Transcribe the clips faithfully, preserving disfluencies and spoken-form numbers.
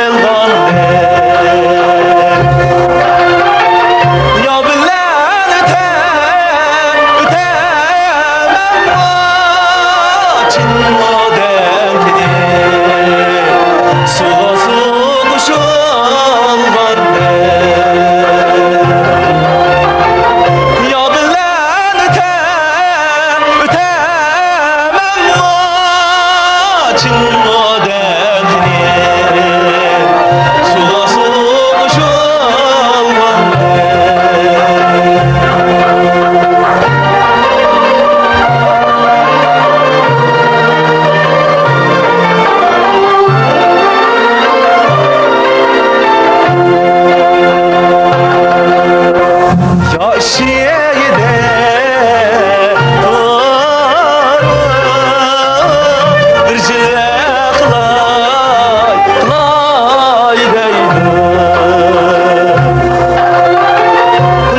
يالغاندەك يا بىلەن ئۆتە، ئۆتەمەنمۇ چىن ئادەمنى سۇغا سۇ قوشۇلغاندەك. يا بىلەن ئۆتە، ئۆتەمەنمۇ چىن ئادەمنى سۇغا سۇ قوشۇلغاندەك. ياشىيدۇ تۇرۇپ بىر جىلۋە قىلاي، قىلاي دەيدۇ.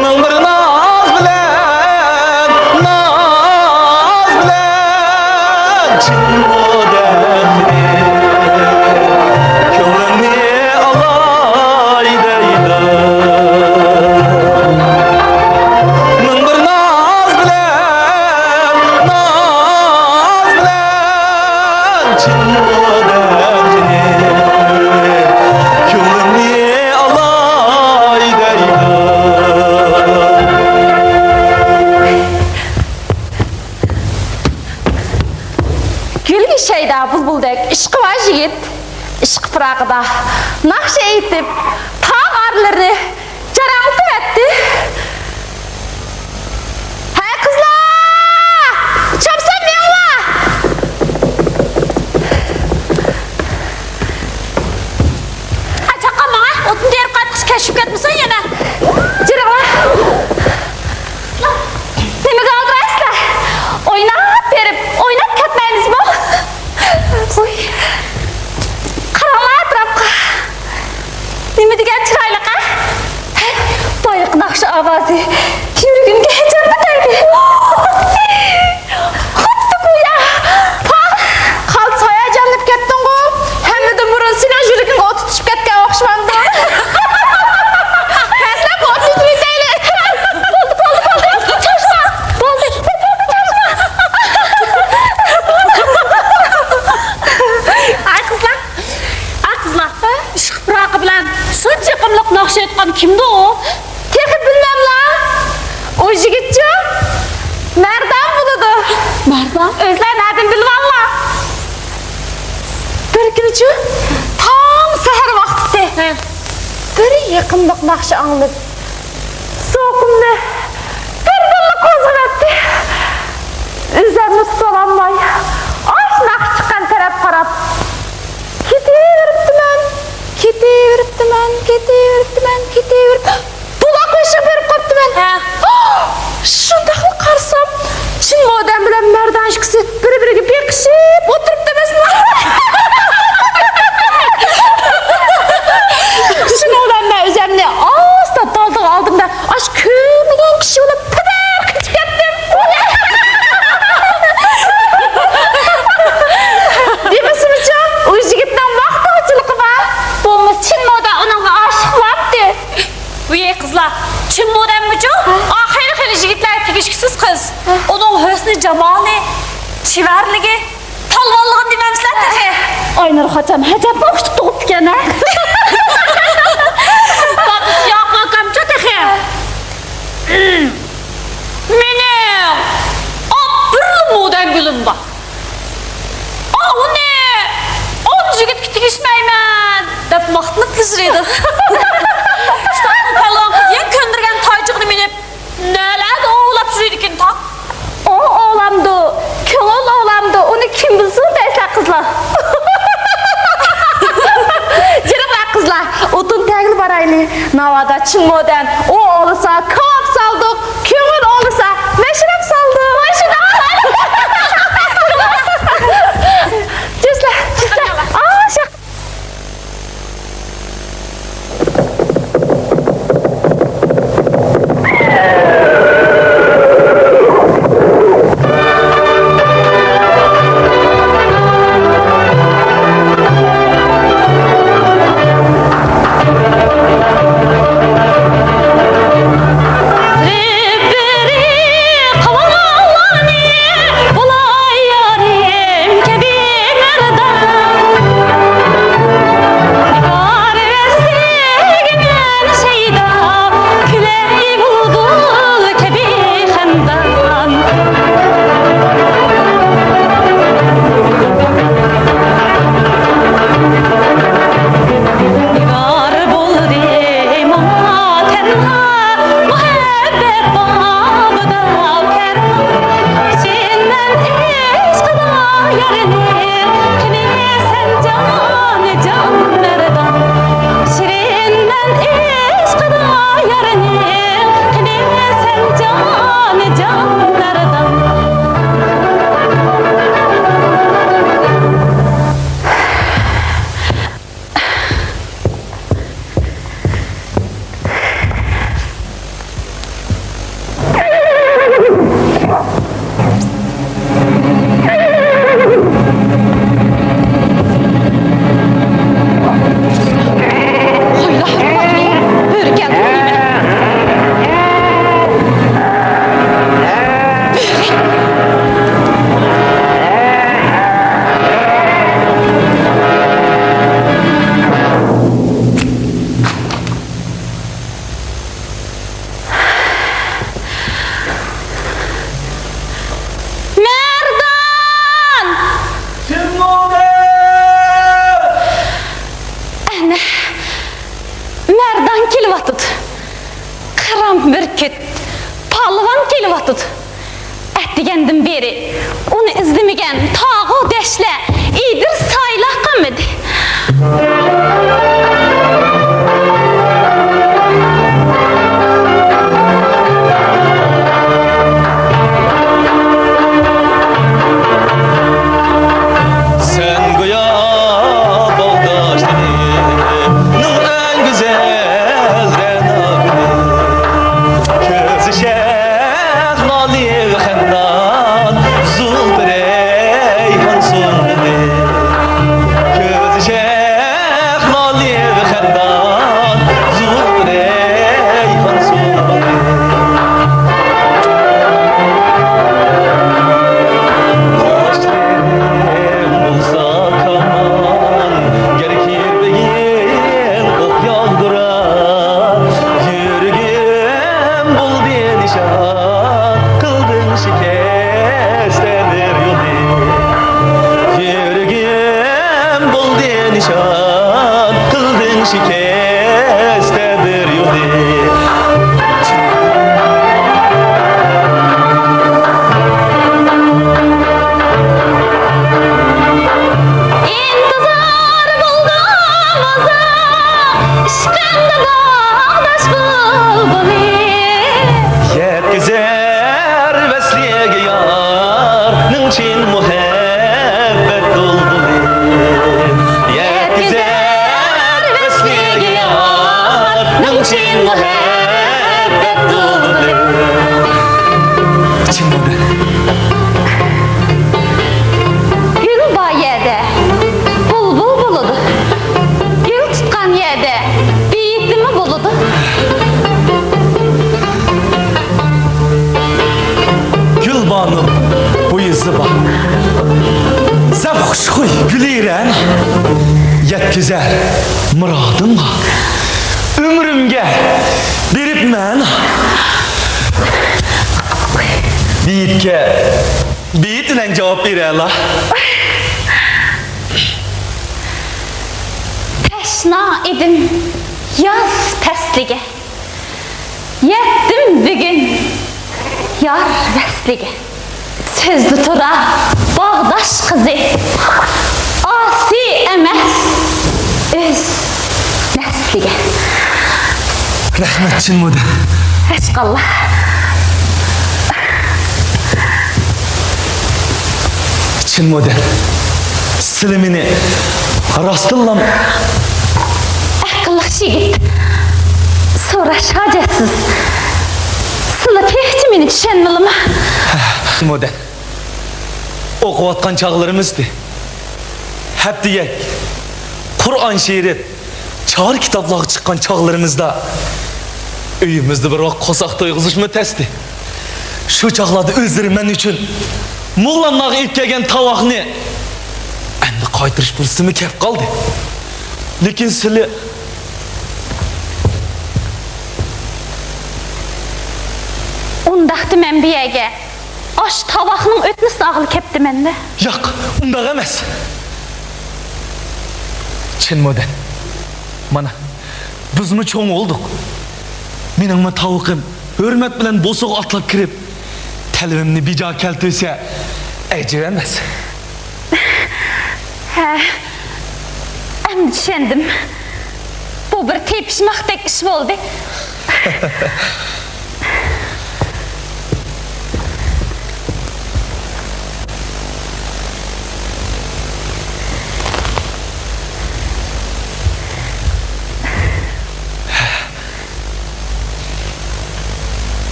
مىڭ بىر ناز بىلەن، ناز بىلەن چىن ئادەمنى كۆڭلۈمنى ئالاي دەيدۇ. مىڭ بىر ناز بىلەن، ناز بىلەن چىن ئادەمنى كۆڭلۈمنى ئالاي دەيدۇ. گۈلگە شەيدا بۇلبۇلدەك ئىشقى بار يىگىت، ئىشقى پىراقىدا ناخشا ئېيتىپ، تاغ ئارىلىرىنى جاراڭلىتىۋەتتى. ھەي قىزلار! چاپسان مېڭىڭلار! ھە، چاققان ماڭا، ئوتۇن تېرىپ قايتقۇچە كەچىكىپ كەتمىسۇن يەنە. جېرىڭلار. نېمىگە ئالدىرايسىلەر؟ ئويناپ بېرىپ، ئويناپ كەتمەيمىزمۇ؟ ۋوي. قاراڭلار ئەتراپقا. نېمە دېگەن چىرايلىق، ھە؟ بايىقى ناخشا ئاۋازى يۈرىكىمگە ھىجاب كۆتەردى. خۇددى گويا. خالتىس ھاياجانلىنىپ كەتتىڭغۇ؟ ھەممىدىن بۇرۇن سېنىڭ يۈرىكىڭگە ئوت تۇتۇشۇپ كەتكەن ئوخشىمامدۇ؟ كەلسىلە، بۇ ئوتنى تۈگىتەيلى. بولدى، بولدى، بولدى، چاچما. بولدى. ئاي قىزلار، ئاي قىزلار، ئىشقى پىراقى بىلەن شۇنچە يېقىملىق ناخشا ئېيتقان كىمدۇ ئۇ؟ تېخى بىلمەملا. ئۇ يىگىتچۇ؟ مەردان بولىدۇ. مەردان؟ ئۆزلەر نەدىن بىلىۋاللا؟ بىر كۈنىچۇ، تاڭ سەھەر ۋاقتىسى. ھە. بىر يېقىملىق ناخشا ئاڭلىنىپ، زوقۇمنى بىردىنلا قوزغىۋەتتى. ئۆزۈمنى تۇتالماي، ئاشۇ ناخشا چىققان تەرەپ قاراپ كېتىۋېرىپتىمەن، كېتىۋېرىپتىمەن، كېتىۋېرىپتىمەن، كېتىۋېرىپ، بۇلاق بېشىغا بېرىپ قاپتىمەن. ھە. شۇنداقلا قارىسام، چىن مودەم بىلەن مەردان ئىككىسى بىر-بىرىگە بېقىشىپ ئولتۇرۇپتۇ ئەمەسمۇ؟ شۇنىڭ بىلەن مەن ئۆزۈمنى ئاستا دالدىغا ئالدىم-دە، ئاشۇ كۆرمىگەن كىشى بولۇپ پىدىر قېچىپ كەتتىم. دېمىسىمۇچۇ، ئۇ يىگىتنىڭ ماختىغۇچىلىقى بار. بولمىسا چىن مودا ئۇنىڭغا ئاشىق بولامتى؟ ۋىي قىزلار، چىن مودەممىچۇ؟ ئا، خېلى خېلى يىگىتلەرگە تېگىشكۈسىز قىز. ئۇنىڭ ھۆسنى جامالى، چېۋەرلىكى، تالۋاللىقىنى دېمەمسىلەر تېخى. ئاينۇر خوتۇن ھەجەپمۇ ئۇشتۇپ تۇغۇپتىكەن ھە. دادىسى ياقۇپ ئاكامچۇ تېخى. مېنىڭ، ئا، بىرلا مودەم گۈلۈم بار. ئا، ئۇنى ئون يىگىتكە تېگىشمەيمەن دەپ ماختىنىپ تىزرىيدۇ. شۇنداقمۇ پەلۋان قىز يەنە كۆندۈرگەن تايچىقىنى مىنىپ، نەلەردە ئوۋلاپ يۈرىدىكىن تاق. ئۇ ئوۋلامدۇ، كۆڭۈل ئوۋلامدۇ، ئۇنى كىم بىلسۇن دەيسىلەر قىزلار. جېرىڭلار قىزلار، ئوتۇن تەگىلى بارايلى. ناۋادا چىن مودەم ئۇ ئوۋلىسا كاۋاپ سالدۇق، كۆڭۈل ئوۋلىسا مەشرەپ سالدۇق. ماشىنا. جۈسلە، جۈسلە. ئاشىق. ئاتىدۇ. قىران بۈركۈت، پالۋان كېلىۋاتىدۇ. ئەتىگەندىن بېرى ئۇنى ئىزدىمىگەن تاغۇ دەشتلەر، ئېدىر سايلار قالمىدى. سەن گويا باغداشلىرىمنىڭ ئەڭ گۈزەل رەنا گۈلى. كۆزى شەھلالى خەندان، زۇلپى رەيھان سۇلبۇلى. كۆزى شەھلالى خەندان، زۇلپى رەيھان سۇلبۇلى. قاشلىرىڭ بولسا كامان، گەر كىرپىكىڭ ئوق ياغدۇرار. يۈرىكىم بولدى نىشان، قىلدىڭ شىكەستە بىر يولنى. يۈرىكىم بولدى نىشان، قىلدىڭ شىكەستە بىر يولنى. ئىنتىزار بولدۇم ئۇزاق، ئىشقىڭدا باغداش بۇلبۇلى. يەتكۈزەر ۋەسلىگە يارنىڭ چىن مۇھەببەت دۇلدۇلى. يەتكۈزەر ۋەسلىگە يارنىڭ چىن مۇھەببەت دۇلدۇلى. چىن مۇھەببەت. گۈل بار يەردە بۇلبۇل بولىدۇ. گۈل تۇتقان يەردە بېيىتىمۇ بولىدۇ. گۈلبانۇ بويى زىبا، زەپ خۇشخۇي گۈلى رەنا، يەتكۈزەر مۇرادىڭغا ئۆمرۈمگە بېرىپ مەنا. بېيىتكە بېيىت بىلەن جاۋاب بېرەلا. تەشنا ئىدىم ياز پەسلىگە، يەتتىم بۈگۈن يار ۋەسلىگە. سۆزدە تۇرار باغداش قىزى، ئاسىي ئەمەس ئۆز نەسلىگە. رەھمەت، چىن مودېل. ھەشقاللا. چىن مودېل، سىلى مېنى راستىنلام ئەقىللىق يىگىت. سوراش ھاجەتسىز. سىلى تېخىچە مېنى چۈشەنمىلىما؟ چىن مودېل، ئوقۇۋاتقان چاغلىرىمىزدى. ھەپتىگە قۇرئان شېرىپ، چار كىتابلارغا چىققان چاغلىرىمىزدا ئۆيىمىزدە بىر ۋاق قورساق تويغۇزۇشمۇ تەستى. شۇ چاغلاردا ئۆزلىرى مەن ئۈچۈن موللاملارغا ئېلىپ كەلگەن تاۋاقنى ئەمدى قايتۇرۇش پۇرسىتىمۇ كەپ قالدى. لېكىن سىلى ئۇنداقتا مەن بۇ يەرگە ئاش تاۋاقنىڭ ئۆتنىسىنى ئاغىلى كەپتىمەن-دە. ياق، ئۇنداق ئەمەس. چىن مودېل، مانا، بىزمۇ چوڭ بولدۇق. مېنىڭمۇ تاۋىقىم ھۆرمەت بىلەن بوسۇغا ئاتلاپ كىرىپ، تەلىپىمنى بىجا كەلتۈرسە، ئەجەب ئەمەس. ھە، ئەمدى چۈشەندىم. بۇ بىر تېپىشماقتەك ئىش بولدى.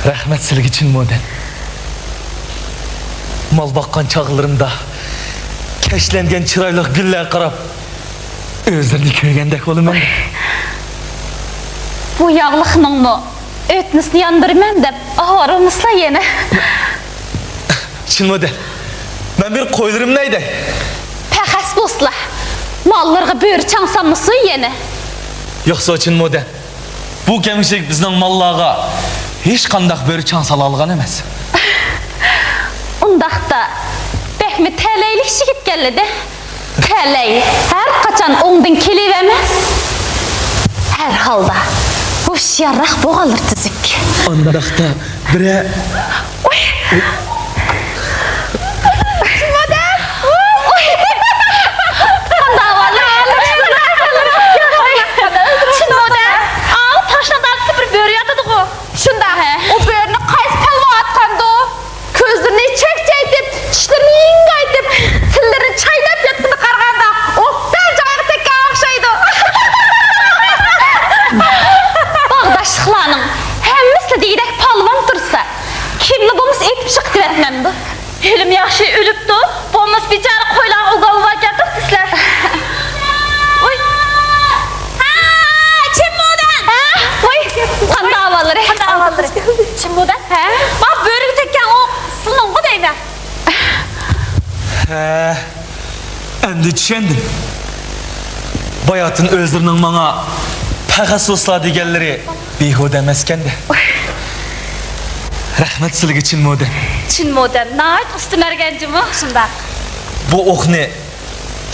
رەھمەت سىلىگە، چىن مودېل. مال باققان چاغلىرىمدا كەشلەنگەن چىرايلىق گۈللەرگە قاراپ، ئۆزلىرىنى كۆرگەندەك بولىمەن. بۇ ياغلىقنىڭمۇ ئۆتنىسىنى ياندۇرىمەن دەپ ئاۋارە بولمىسىلا يەنە. چىن مودېل، مەن بىر قويلىرىمنى ھەيدەي. پەخەس بولسىلا، ماللىرىغا بۆرە چاڭ سالمىسۇن يەنە. ياقسۇ، چىن مودېل، بۇ كەمچىلىك بىزنىڭ ماللارغا ھېچقانداق بۆرە چاڭ سالالىغان ئەمەس. ئۇنداقتا بەكمۇ تەلەيلىك يىگىتكەنلىدە. تەلەي ھەر قاچان ئوڭدىن كېلىۋەرمەس. ھەر ھالدا يارراق بولغانلىرى تۈزۈك. ئانداقتا بىرە. ئۇي. مادام! ئۇي. قانداق ئەھۋاللار؟ چىن مادام، ئاۋۇ تاشنىڭ دالىسىدا بىر بۆرە ياتىدىغۇ. شۇنداق. ھە. ئۇ بۆرىنى قايسى پالۋان ئاتقاندۇ؟ كۆزلىرىنى چۆكچەيتىپ، چىشلىرىنى يىڭگايتىپ، تىللىرىنى چايناپ ياتقىنىغا قارىغاندا، ئوبدان جايغا تەگكەن ئوخشايدۇ. باغداشلىقلارنىڭ ھەممىسىلا دېگۈدەك پالۋان تۇرسا، كىملا بولمىسا ئېتىپ شىقىتىۋەتمەمدۇ؟ ھېلىمۇ ياخشى ئۆلۈپتۇ، بولمىسا بىچارە قويلارغا ئوگال باركەن دەپتىسىلەر. ۋوي. ھا، چىن مودەن! ھا، ۋوي. قانداق ئەھۋاللىرى؟ قانداق ئەھۋاللىرى؟ چىن مودەن؟ ھە؟ ما بۆرىگە تەگكەن ئوق سىلىنىڭغۇ دەيمەن. ھە، ئەمدى چۈشەندىم. باياتىن ئۆزلىرىنىڭ ماڭا پەخەسسۇسلار دېگەنلىرى بىھۇدە ئەمەسكەندە. رەھمەت سىلىگە، چىن مودەن. چىن مودەن ناھايىتى ئۇستا مەرگەن جۇمۇ. شۇنداق. بۇ ئوقنى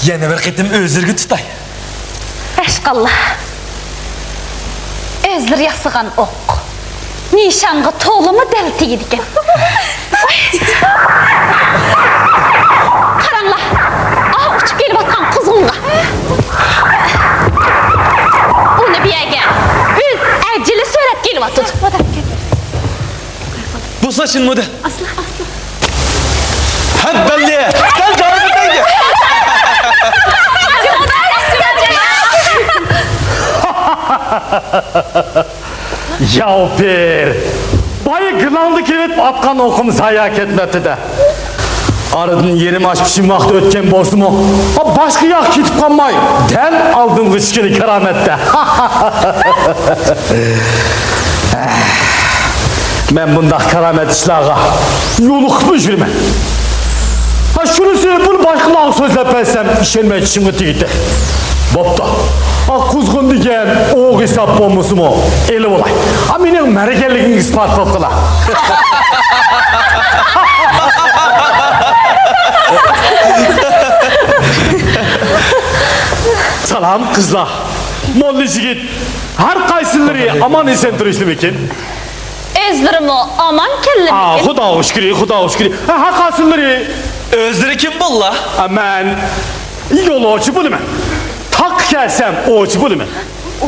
يەنە بىر قېتىم ئۆزلىرىگە تۇتاي. ھەشقاللا. ئۆزلىرى ياسىغان ئوق نىشانغا تولىمۇ دەل تېگىدىكەن. قاراڭلار، ئاھ ئۇچۇپ كېلىۋاتقان قۇزغۇنغا. ئۇنى بۇ يەرگە ئۆز ئەجىلى سۆرەپ كېلىۋاتىدۇ. بولسا چىن مودەن. ئاسلا، ئاسلا. ھە، بەللى. سەن جايىدا تەگدى. ياۋ پىر. بايا گىلاڭدا كېلىپ ئاتقان ئوقۇم زايا كەتمەپتۇ-دە. ئارىدىن يېرىم ئاش پىشىم ۋاقتى ئۆتكەن بولسىمۇ، باشقا ياققا كېتىپ قالماي، دەل ئالدىمغا چۈشكىنى كارامەت-دە. مەن بۇنداق كارامەت ئىشلارغا يولۇقۇپمۇ يۈرىمەن. ھا، شۇنىسى، بۇنى باشقىلارغا سۆزلەپ بەرسەم، ئىشەنمەي چىشىمغا تېگىدۇ. بوپتۇ. ھا، قۇزغۇن دېگەن ئوغ ھېساب بولمىسىمۇ، ئېلىۋالاي. ھا، مېنىڭ مەرگەنلىكىمگە ئىسپات بولۇپ قالا. سالام، قىزلار. موللا يىگىت، ھەر قايسىلىرى ئامان-ئېسەن تۇرۇشتىمىكىن؟ ئۆزلىرىمۇ ئامانكەنلىمىكىن؟ ئا، خۇداغا شۈكرى، خۇداغا شۈكرى. ھە، ھە، قايسىلىرى؟ ئۆزلىرى كىم بوللا؟ ئا، مەن يولۇچى بولىمەن. تاغقا كەلسەم، ئوۋچى بولىمەن.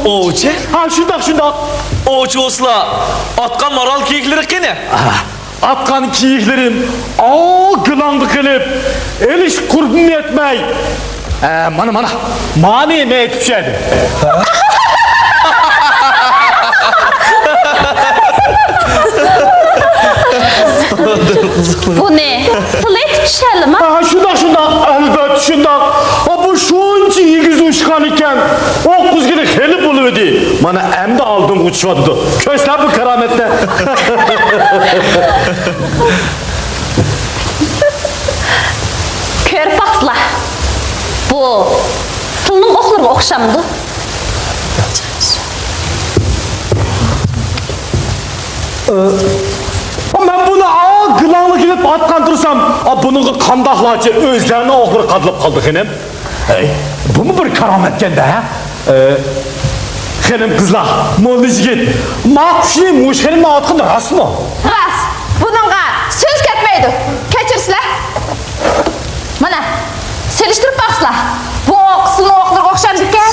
ئوۋچى؟ ھا، شۇنداق، شۇنداق. ئوۋچى بولسىلا، ئاتقان مارال كېيىكلىرى قېنى؟ ئا، ئاتقان كېيىكلىرىم ئاۋۇ گىلاڭدا قېلىپ، ئېلىش قۇربۇم يەتمەي. ئە، مانا، مانا، مانى مەن ئېتىپ چۈشەردىم. بۇنى سىلى ئېتىپ چۈشەلىما؟ ھا، شۇنداق، شۇنداق، ئەلۋەتتە شۇنداق. ھا، بۇ شۇنچە ئېگىز ئۇچقان ئىكەن، ئوق ئۈزگىلى خېلى بولۇۋىدى. مانا ئەمدى ئالدىمغا ئۇچۇۋاتىدۇ. كۆرسىلە بۇ كارامەتنى. كۆرۈپ باقسىلا، بۇ سىلنىڭ ئوقلىرىغا ئوخشامدۇ؟ ئە، مەن بۇنى ئا گىلاڭلىق ئېلىپ ئاتقان تۇرسام، ئا، بۇنىڭغا قانداقلارچە ئۆزلەرنىڭ ئوقلىرى قادىلىپ قالدى خېنىم. ھەي، بۇمۇ بىر كارامەتكەن-دە، ھە؟ ئە، خېنىم قىزلار، موللا يىگىت، ما قۇشنى مۇشۇ خېنىمنىڭ ئاتقىنى راستمۇ؟ راست. بۇنىڭغا سۆز كەتمەيدۇ. كەچۈرسىلە. مانا، سېلىشتۇرۇپ باقسىلا. بۇ ئوق سىلىنىڭ ئوقلىرىغا ئوخشامدىكەن؟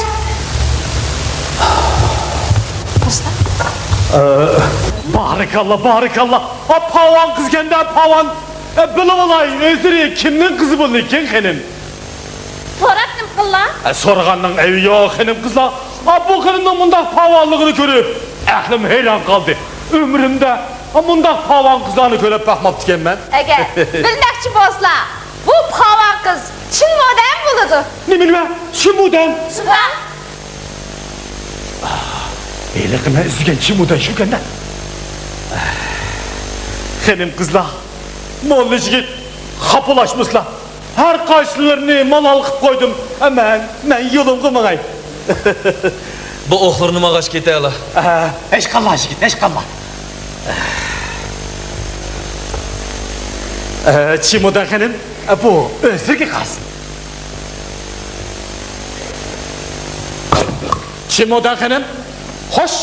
ئە، بارىكاللا، بارىكاللا. ئا، پاۋان قىزكەن-دە، پاۋان. ئە، بىلىۋالاي، ئۆزلىرى كىمنىڭ قىزى بولىدىكىن خېنىم؟ سوراپ نېمە قىللا؟ ئە، سورىغاننىڭ ئەيىبى يوق، خېنىم قىزلار. ئا، بۇ خېنىمنىڭ مۇنداق پاۋانلىقىنى كۆرۈپ، ئەقلىم ھەيران قالدى. ئۆمرۈمدە، ئا، مۇنداق پاۋان قىزلارنى كۆرۈپ باقماپتىكەنمەن. ئەگەر بىلمەكچى بولسىلا، بۇ پاۋان قىز چىن مودەم بولىدۇ. نېمە، نېمە؟ چىن مودەم؟ شۇنداق. ھېلىقى مەن ئىزدىگەن چىن مودەم شۇكەن-دە. خېنىم قىزلار، موللا يىگىت، خاپىلاشمىسىلا. ھەر قايسىلىرىنى مالال قىلىپ قويدۇم. ھە، مەن، مەن يولۇمغا ماڭاي. بۇ ئوقلىرىنى ماڭغاچ كېتەلا. ھە، ھېچقاللا يىگىت، ھېچقاللا. ئە، چىمۇدان خېنىم، ئە، بۇ ئۆزلىرىگە قالسۇن. چىمۇدان خېنىم، خوش.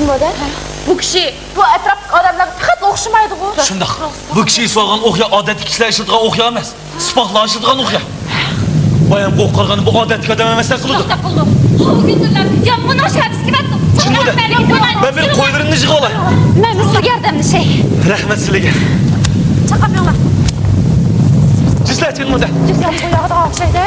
نېمە دە؟ بۇ كىشى بۇ ئەتراپتىكى ئادەملەرگە پەقەت ئوخشىمايدىغۇ. شۇنداق. بۇ كىشى سالغان ئوق يا ئادەتتىكى كىشىلەر ئىشلىتىدىغان ئوق يا ئەمەس. سىپاھلار ئىشلىتىدىغان ئوق يا. بايام قورققانغا بۇ ئادەتتىك ئادەم ئەمەستەك قىلىدۇ. شۇنداق قىلدۇق. ھاۋۇ گۈلدۈرلەپ، يامغۇرنىڭ شەپىسى كېلىۋاتىدۇ. چىقمىدى. مەن بىر قويلىرىمنى يىغىۋالاي. مەن سىلىگە ياردەملىشەي. رەھمەت سىلىگە. چاقامىڭلار. جۈسلە چىقمىدى. جۈسلە قوياغىدىغان ئوخشايدۇ.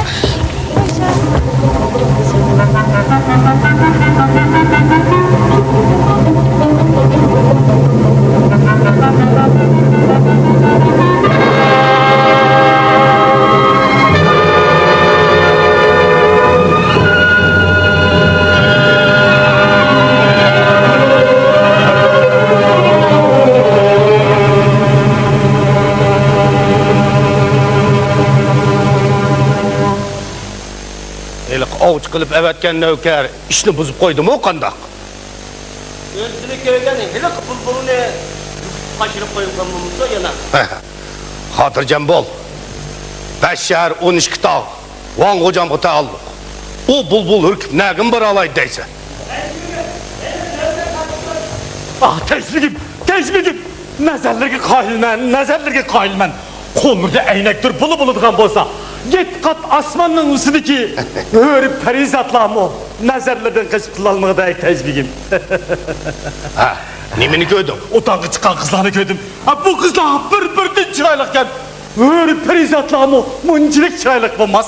ھېلىقى ئاۋچى قىلىپ ئەۋەتكەن نۆكەر ئىشنى بۇزۇپ قويدىمۇ قانداق؟ ئۆزىنى كۆرگەن ھېلىقى بۇلبۇلنى قاچۇرۇپ قويغان بولمىسا يەنە. خاتىرجەم بول. بەش شەھەر، ئون ئىككى تاغ ۋاڭ غوجامغا تەئەللۇق. ئۇ بۇلبۇل ھۈركۈپ نەگىمۇ بارالايدۇ دەيسەن؟ ئاھ، تەجبىگىم، تەجبىگىم! نەزەرلىرىگە قايىلمەن، نەزەرلىرىگە قايىلمەن. قوللىرىدا ئەينەكتۇر بۇلا بولىدىغان بولسا، يەتتە قات ئاسماننىڭ ئۈستىدىكى ھۆرى پەرىزاتلارمۇ نەزەرلىرىدىن قېچىپ قۇتۇلالمىغۇدەك تەجبىگىم. ھە، نېمىنى كۆردۈڭ؟ ئوتاڭغا چىققان قىزلارنى كۆردۈم. ھە، بۇ قىزلار بىر-بىرىدىن چىرايلىقكەن. ھۆرى پەرىزاتلارمۇ مۇنچىلىك چىرايلىق بولماس.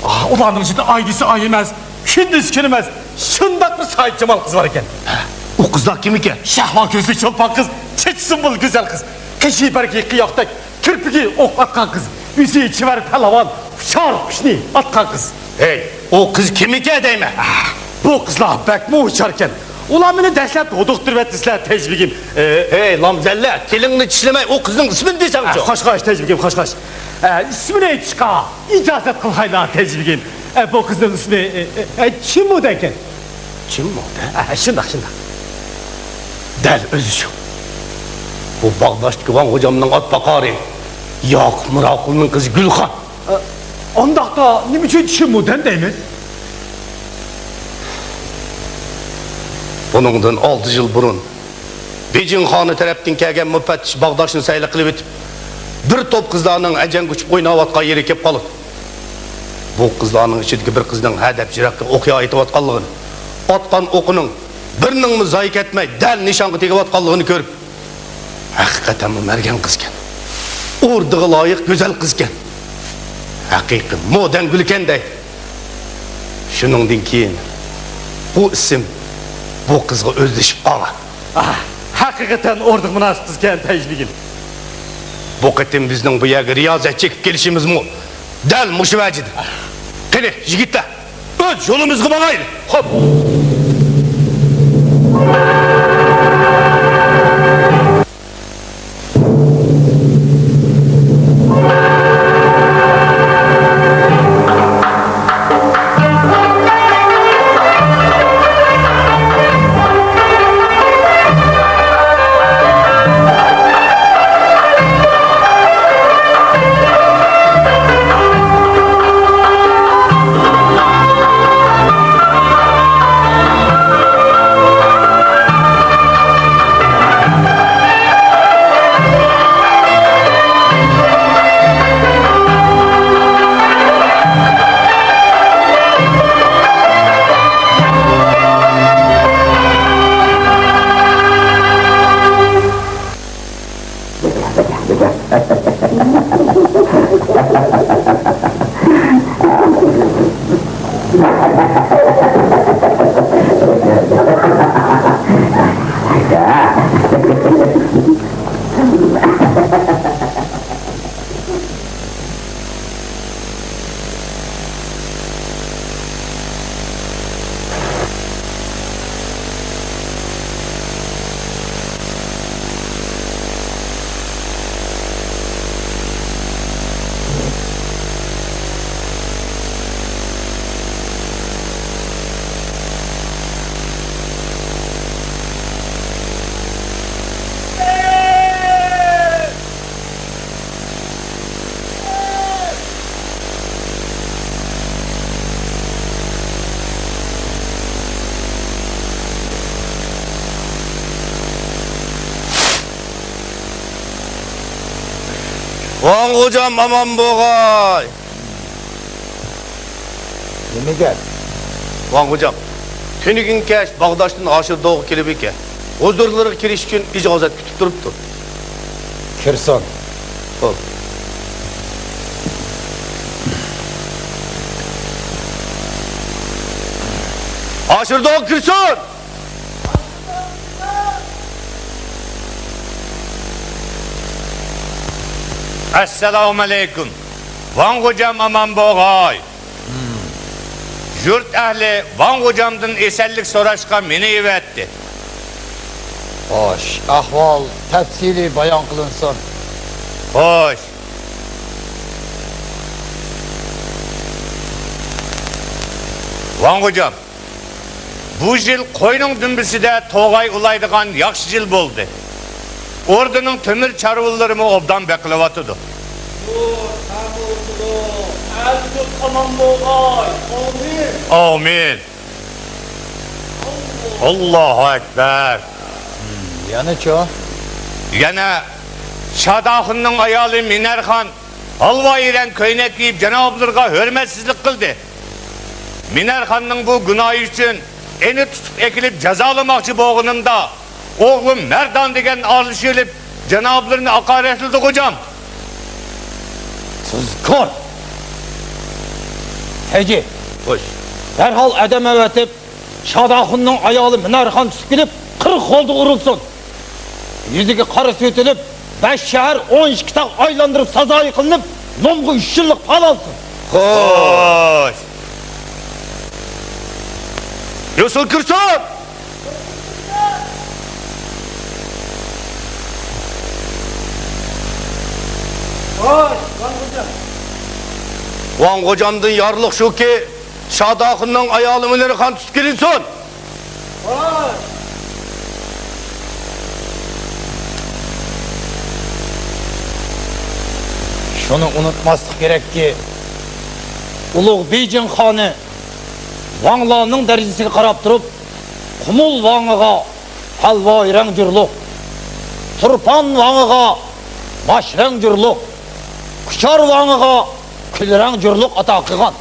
ئا، ئۇلارنىڭ ئىچىدە ئاي دېسە ئاي ئەمەس، كۈن دېسە كۈن ئەمەس، شۇنداق بىر سايىتجامال قىز بار ئىكەن. ئۇ قىزلار كىم ئىكەن؟ شەھلا كۆزلۈك چولپان قىز، چېچى سۇمبۇل گۈزەل قىز. قېشى بەرگى قىياقتەك، كىرپىكى ئوق ئاتقان قىز. ئۆزى چېۋەر پەلۋان، ئۇچار قۇشنى ئاتقان قىز. ھەي، ئۇ قىز كىم ئىكەن دەيمەن؟ بۇ قىزلار بەكمۇ ئۇچاركەن. ئۇلار مېنى دەسلەپ ھودۇقتۇرۇۋەتتى سىلەر تەجبىگىم. ئە، ھەي، لامزەللە، تىلىڭنى چىشلىمەي، ئۇ قىزنىڭ ئىسمىنى دېسەڭچۇ؟ ئە، خوش، خوش، تەجبىگىم، خوش، خوش. ئە، ئىسمىنى ئېيتىشقا ئىجازەت قىلغايلا، تەجبىگىم. ئە، بۇ قىزنىڭ ئىسمى، ئە، ئە، ئە، چىمۇدەكەن. چىمۇدە؟ ئە، شۇنداق، شۇنداق. دەل ئۆزى شۇ. بۇ باغداشتىكى ۋاڭ غوجامنىڭ ئاتپاقارى ياقۇپ مىراقۇلنىڭ قىزى گۈلخان. ئە، ئانداقتا نېمە ئۈچۈن چىمۇدەن دەيمىز؟ بۇنىڭدىن ئالتە يىل بۇرۇن بېيجىڭ خانى تەرەپتىن كەلگەن مۇپەتتىش باغداشنى سەيلە قىلىۋېتىپ، بىر توپ قىزلارنىڭ ئەجەنگە ئۇچۇپ ئويناۋاتقان يېرىگە كېلىپ قالىدۇ. بۇ قىزلارنىڭ ئىچىدىكى بىر قىزنىڭ ھەدەپ يىراققا ئوق يايىتىۋاتقانلىقىنى، ئاتقان ئوقىنىڭ بىرىنىڭمۇ زايە كەتمەي، دەل نىشانغا تېگىۋاتقانلىقىنى كۆرۈپ، ھەقىقەتەنمۇ مەرگەن قىزكەن. ئوردىغا لايىق گۈزەل قىزكەن. ھەقىقىي مودېل گۈلكەن دەيدۇ. شۇنىڭدىن كېيىن بۇ ئىسىم بۇ قىزغا ئۆزلىشىپ قالغان. ئاھ، ھەقىقەتەن ئوردىغا مۇناسىپ قىزكەن تەجبىگىم. بۇ قېتىم بىزنىڭ بۇ يەرگە رىيازەت چېكىپ كېلىشىمىزمۇ دەل مۇشۇ ۋەجىدىن. قېنى، يىگىتلەر، ئۆز يولىمىزغا ماڭايلى. خوپ. ۋاڭ غوجام ئامان بوغاي! نېمە گەپ؟ ۋاڭ غوجام، تۈنۈگۈن كەچ باغداشتىن ھاشىر دوغا كېلىپ ئىكەن. ھۇزۇرلىرىغا كىرىش ئۈچۈن ئىجازەت كۈتۈپ تۇرۇپتۇ. كىرسۇن. بول. ھاشىر دوغا كىرسۇن! ئەسسالامۇئەلەيكۇم. ۋاڭ غوجام ئامان بوغاي. يۇرت ئەھلى ۋاڭ غوجامدىن ئېسەنلىك سوراشقا مېنى ئەۋەتتى. خوش، ئەھۋال تەپسىلىي بايان قىلىنسۇن. خوش. ۋاڭ غوجام، بۇ يىل قوينىڭ دۈمبىسىدە توغاي ئۇلايدىغان ياخشى يىل بولدى. ئوردىنىڭ تۆمۈر چارۋىلىرىمۇ ئوبدان بېقىلىۋاتىدۇ. ئەل-يۇرت ئامان بولغاي. ئامىن. ئامىن. ئاللاھۇ ئەكبەر. يەنىچۇ؟ يەنە شاداخۇننىڭ ئايالى مىنەرخان ھالۋايى رەڭ كۆينەك كىيىپ، جانابلىرىغا ھۆرمەتسىزلىك قىلدى. مىنەرخاننىڭ بۇ گۇناھى ئۈچۈن ئېنى تۇتۇپ ئەكېلىپ جازالىماقچى بولغىنىمدا، ئوغلۇم مەردان دېگەن ئارىلىشىۋېلىپ، جانابلىرىنى ھاقارەتلىدى غوجام. تۇزكور! تەيجى! خوش. دەرھال ئادەم ئەۋەتىپ، شاداخۇننىڭ ئايالى مىنەرخان تۇتۇپ كېلىپ، قىرىق غولدا ئۇرۇلسۇن. يۈزىگە قارا سۈرتۈلۈپ، بەش شەھەر، ئون ئىككى تاغ ئايلاندۇرۇپ سازايى قىلىنىپ، نومغا ئۈچ يىللىق پال ئالسۇن. خوش. يوسۇن كىرسۇن! ۋاڭ غوجامدىن يارلىق شۇكى، شاداخۇننىڭ ئايالى مىنەرخان تۇتۇپ كېلىنسۇن. شۇنى ئۇنتۇماسلىق كېرەككى، ئۇلۇغ بېيجىڭ خانى ۋاڭلارنىڭ دەرىجىسىگە قاراپ تۇرۇپ، قۇمۇل ۋاڭىغا ھالۋاي رەڭ جۇرلۇق، تۇرپان ۋاڭىغا ماش رەڭ جۇرلۇق، كۇچار ۋاڭىغا كۈل رەڭ جۇرلۇق ئاتا قىلغان.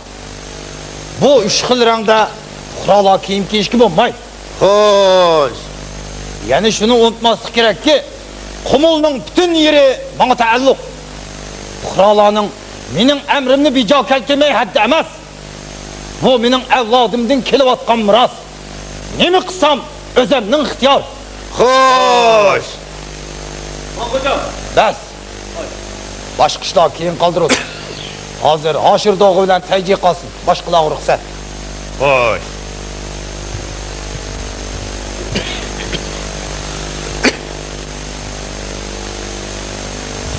بۇ ئۈچ خىل رەڭدە پۇقرالار كىيىم كىيىشكە بولمايدۇ. خوش. يەنە شۇنى ئۇنتۇماسلىق كېرەككى، قۇمۇلنىڭ پۈتۈن يېرى ماڭا تەئەللۇق. پۇقرالارنىڭ مېنىڭ ئەمرىمنى بىجا كەلتۈرمەي ھەددى ئەمەس. بۇ مېنىڭ ئەۋلادىمدىن كېلىۋاتقان مىراس. نېمە قىلسام، ئۆزەمنىڭ ئىختىيارى. خوش. بەس. باشقا ئىشلار كېيىن قالدۇرۇلسۇن. ھازىر ھاشىر دوغا بىلەن تەيجى قالسۇن. باشقىلارغا رۇخسەت. خوش.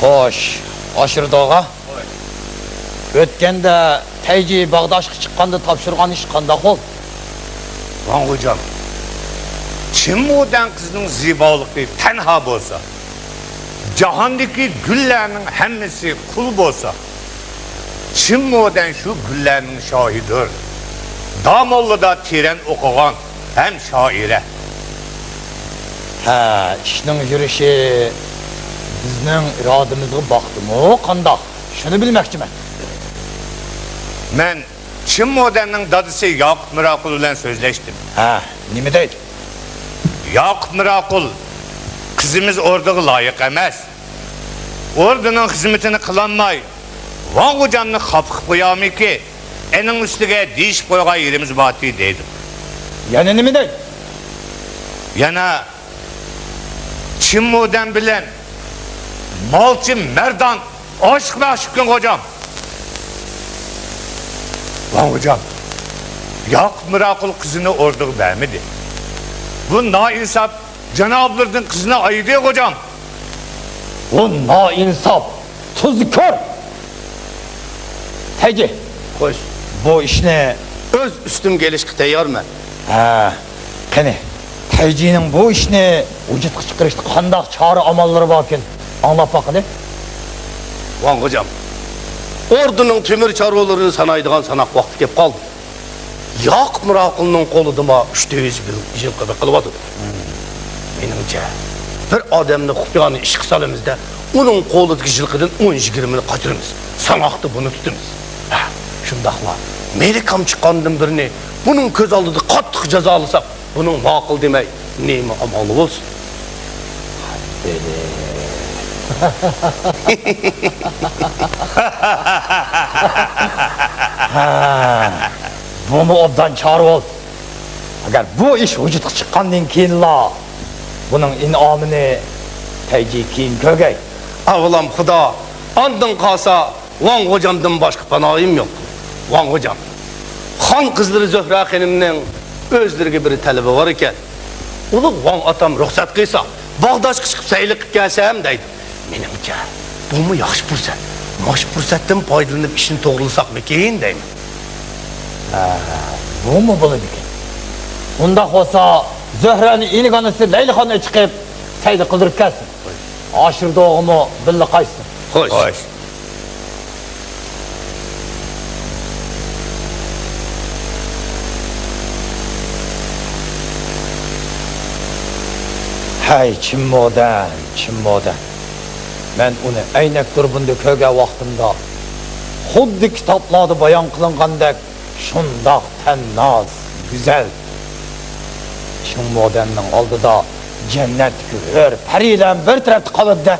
خوش. ھاشىر دوغا. ئۆتكەندە تەيجى باغداشقا چىققاندا تاپشۇرغان ئىش قانداق بولدى؟ ۋاڭ غوجام، چىن مودەن قىزنىڭ زىبالىقى تەنھا بولسا، جاھاندىكى گۈللەرنىڭ ھەممىسى قۇل بولسا، چىن مودەن شۇ گۈللەرنىڭ شاھىدۇر. داموللىدا تېرەن ئوقۇغان ھەم شائىرە. ھە، ئىشنىڭ يۈرۈشى بىزنىڭ ئىرادىمىزغا باقتىمۇ قانداق؟ شۇنى بىلمەكچىمەن. مەن چىن مودەننىڭ دادىسى ياقۇپ مىراقۇل بىلەن سۆزلەشتىم. ھە، نېمە دەيدۇ؟ ياقۇپ مىراقۇل، قىزىمىز ئوردىغا لايىق ئەمەس. ئوردىنىڭ خىزمىتىنى قىلالماي، ۋاڭ غوجامنى خاپا قىلىپ قويارمىكى، ئېنىڭ ئۈستىگە دېيىشىپ قويغان يېرىمىز بارتى دەيدۇ. يەنە نېمە دەيدۇ؟ يەنە چىن مودەن بىلەن مالچى مەردان ئاشىق مەشۇقكەن غوجام. ۋاڭ غوجام، ياقۇپ مىراقۇل قىزىنى ئوردىغا بەرمىدى. بۇ نائىنساپ جانابلىرىدىن قىزنى ئايىدى غوجام. بۇ نائىنساپ، تۇزكور. تەيجى. خوش. بۇ ئىشنى ئۆز ئۈستۈمگە ئېلىشقا تەييارمەن. ھە، قېنى، تەيجىنىڭ بۇ ئىشنى ۋۇجۇدقا چىقىرىشتا قانداق چارە ئاماللىرى باركىن، ئاڭلاپ باقىلى. ۋاڭ غوجام، ئوردىنىڭ تۆمۈر چارۋىلىرىنى سانايدىغان ساناق ۋاقتى كېلىپ قالدى. ياقۇپ مىراقۇلنىڭ قولىدىما ئۈچ تۆت يۈز يىل، يىلقى بېقىلىۋاتىدۇ. مېنىڭچە، بىر ئادەمنى خۇپىيانە ئىشقا سالىمىز-دە، ئۇنىڭ قولىدىكى ژىلقىدىن ئون يىگىرمىنى قاچۇرىمىز. ساڭاقتا بۇنى تۇتىمىز. ھە، شۇنداقلا مېلىكام چىققاندىن بىرنى، بۇنىڭ كۆز ئالدىدا قاتتىق جازالىساق، بۇنىڭ ماقۇل دېمەي نېمە ئامالى بولسۇن؟ ھە، بۇمۇ ئوبدان چارە بولدى. ئەگەر بۇ ئىش ۋۇجۇدقا چىققاندىن كېيىنلا بۇنىڭ ئىنئامىنى تەيجى كېيىن كۆرگەي. ئاۋۋالام خۇدا، ئاندىن قالسا ۋاڭ غوجامدىن باشقا پاناھىم يوق. ۋاڭ غوجام، خان قىزلىرى زۆھرە خېنىمنىڭ ئۆزلىرىگە بىر تەلىپى بار ئىكەن. ئۇلۇغ ۋاڭ ئاتام رۇخسەت قىلسا، باغداشقا چىقىپ سەيلە قىلىپ كەلسەم دەيدۇ. مېنىڭچە، بۇمۇ ياخشى پۇرسەت. ماش پۇرسەتتىن پايدىلىنىپ ئىشنى توغرىلىساقمىكىن دەيمەن. ھە، بۇمۇ بولىدىكەن. ئۇنداق بولسا، زۆھرەنى ئىنىگانىسى لەيلىخاننى چىقىپ سەيلە قىلدۇرۇپ كەلسۇن. ئاشىر دوغىمۇ بىللە قايتسۇن. خوش. خوش. ھەي، چىن مودەن، چىن مودەن. مەن ئۇنى ئەينەك دۇربۇندا كۆرگەن ۋاقتىمدا، خۇددى كىتابلاردا بايان قىلىنغاندەك شۇنداق تەنناز، گۈزەل. چىن مودەننىڭ ئالدىدا جەننەتتىكى ھۆر پەرىلەرمۇ بىر تەرەپتە قالىدۇ-دە.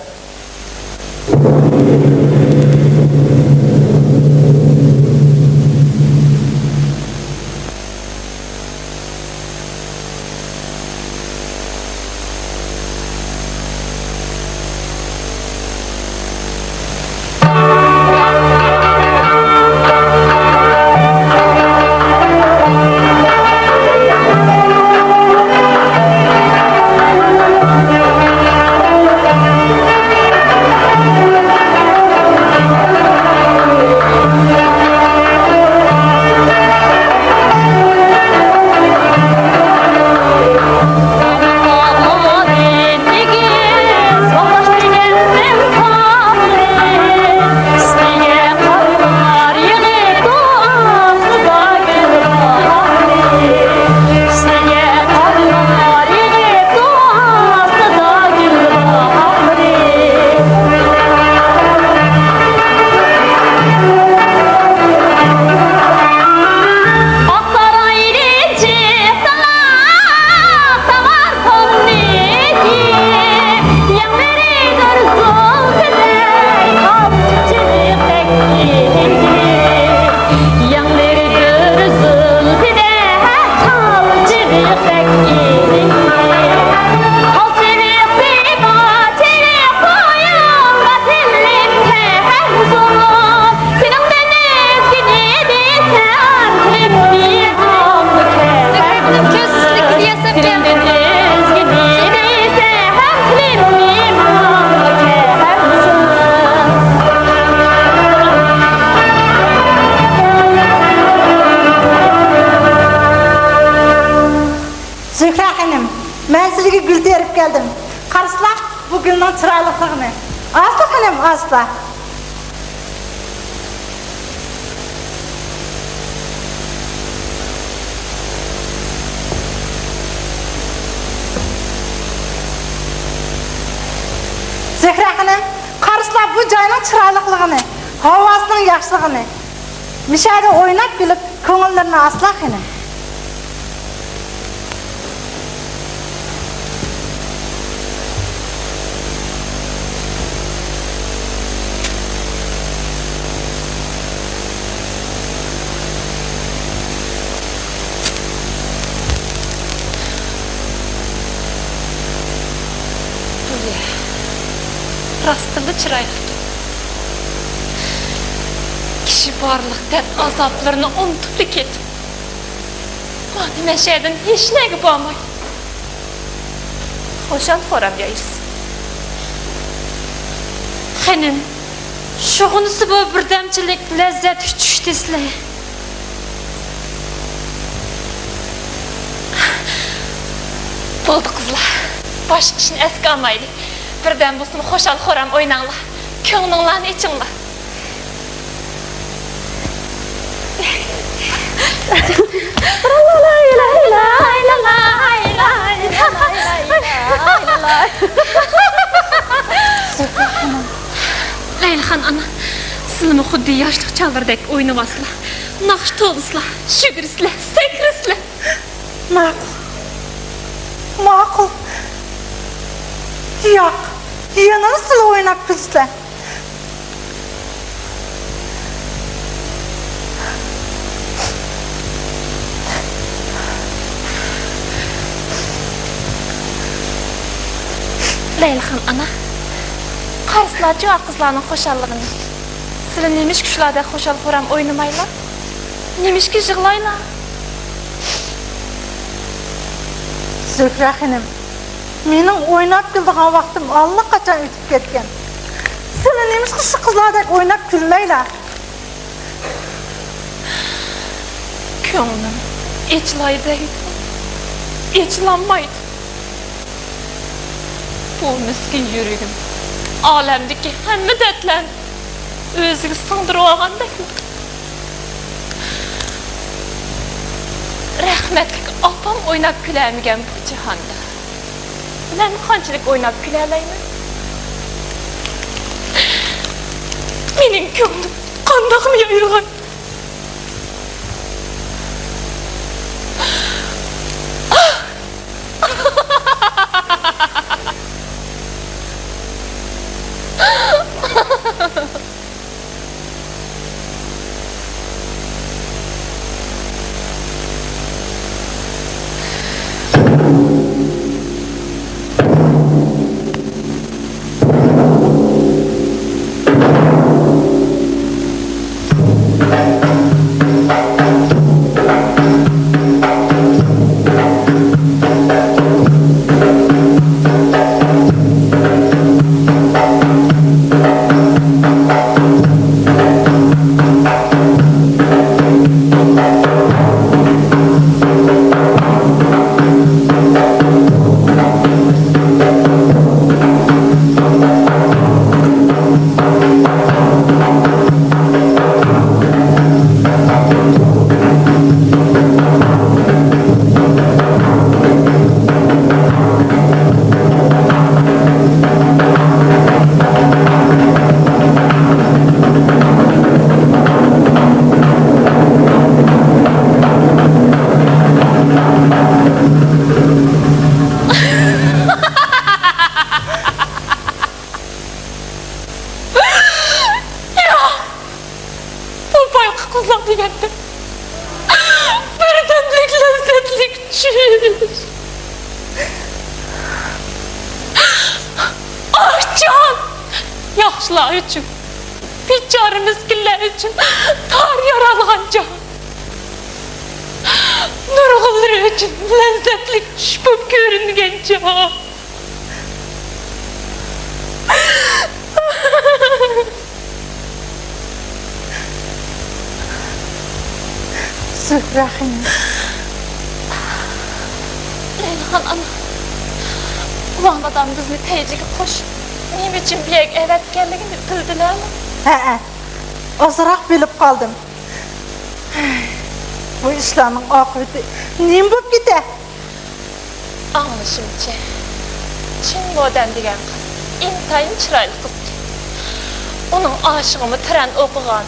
زۆھرە خېنىم، مەن سىزگە گۈل تېرىپ كەلدىم. قارىسىلا، بۇ گۈلنىڭ چىرايلىقلىقىنى. ئاسلا خېنىم، ئاسلا. زۆھرە خېنىم، قارىسىلا بۇ جاينىڭ چىرايلىقلىقىنى، ھاۋاسىنىڭ ياخشىلىقىنى. مۇشۇ يەردە ئويناپ كۈلۈپ، كۆڭۈللىرىنى ئاسلا خېنىم. راستتىنلا چىرايلىق. كىشى بارلىق دەرد-ئازابلىرىنى ئۇنتۇپلا كېتىپ، مانا مەشەدىن ھېچنەگە بارماي، خۇشال-خۇرام ياشىسۇن. خېنىم، شۇغىنىسى بۇ بىردەمچىلىك لەززەتكە چۈش دېسىلە. بولدى قىزلار، باشقا ئىشنى ئەسكە ئالمايلى. بىردەم بولسىمۇ خۇشال-خۇرام ئويناڭلار. كۆڭلۈڭلارنى ئېچىڭلار. لەيلىخان ئانا، سىلىمۇ خۇددى ياشلىق چاغلىرىدەك ئوينىۋالسىلا، ناخشا توۋلىسىلا، شۈگۈرسىلە، سەكرىسىلە. ماقۇل. ماقۇل. ياق، يەنىلا سىلە ئويناپ كۈلسىلە. لەيلىخان ئانا، قارىسىلاچۇ ئا قىزلارنىڭ خۇشاللىقىنى. سىلە نېمىشقا شۇلاردەك خۇشال-خۇرام ئوينىمايلا؟ نېمىشقا يىغلايلا؟ زۆھرە خېنىم، مېنىڭ ئويناپ كۈلىدىغان ۋاقتىم ئاللىقاچان ئۆتۈپ كەتكەن. سىلە نېمىشقا شۇ قىزلاردەك ئويناپ كۈلمەيلا؟ كۆڭلۈم ئېچىلاي دەيدۇ، ئېچىلالمايدۇ. بۇ مىسكىن يۈرىكىم ئالەمدىكى ھەممە دەردلەرنى ئۆزىگە سىڭدۈرۈۋالغاندەكلا. رەھمەتلىك ئاپام ئويناپ كۈلەلمىگەن بۇ جاھاندا مەن قانچىلىك ئويناپ كۈلەلەيمەن؟ مېنىڭ كۆڭلۈم قانداقمۇ يايرىغان؟ ياق! بۇ بايىقى قىزلار دېگەندەك بىردەملىك لەززەتلىك چۈش. ئاھ، جان! ياخشىلار ئۈچۈن، بىچارە مىسكىنلەر ئۈچۈن تار يارالغان جان. نۇرغۇنلىرى ئۈچۈن لەززەتلىك چۈش بولۇپ كۆرۈنگەن جان. زۆھرە خېنىم. لەيلىخان ئانا، ۋاڭ دادام بىزنى تەيجىگە قوشۇپ، نېمە ئۈچۈن بۇ يەرگە ئەۋەتكەنلىكىنى بىلدىلەرمۇ؟ ھەئە، ئازراق بىلىپ قالدىم. بۇ ئىشلارنىڭ ئاقىۋىتى نېمە بولۇپ كېتە؟ ئاڭلىشىمچە، چىن مودەن دېگەن قىز ئىنتايىن چىرايلىق قىزكەن. ئۇنىڭ ئاشىقىمۇ تۆرەن ئوقۇغان،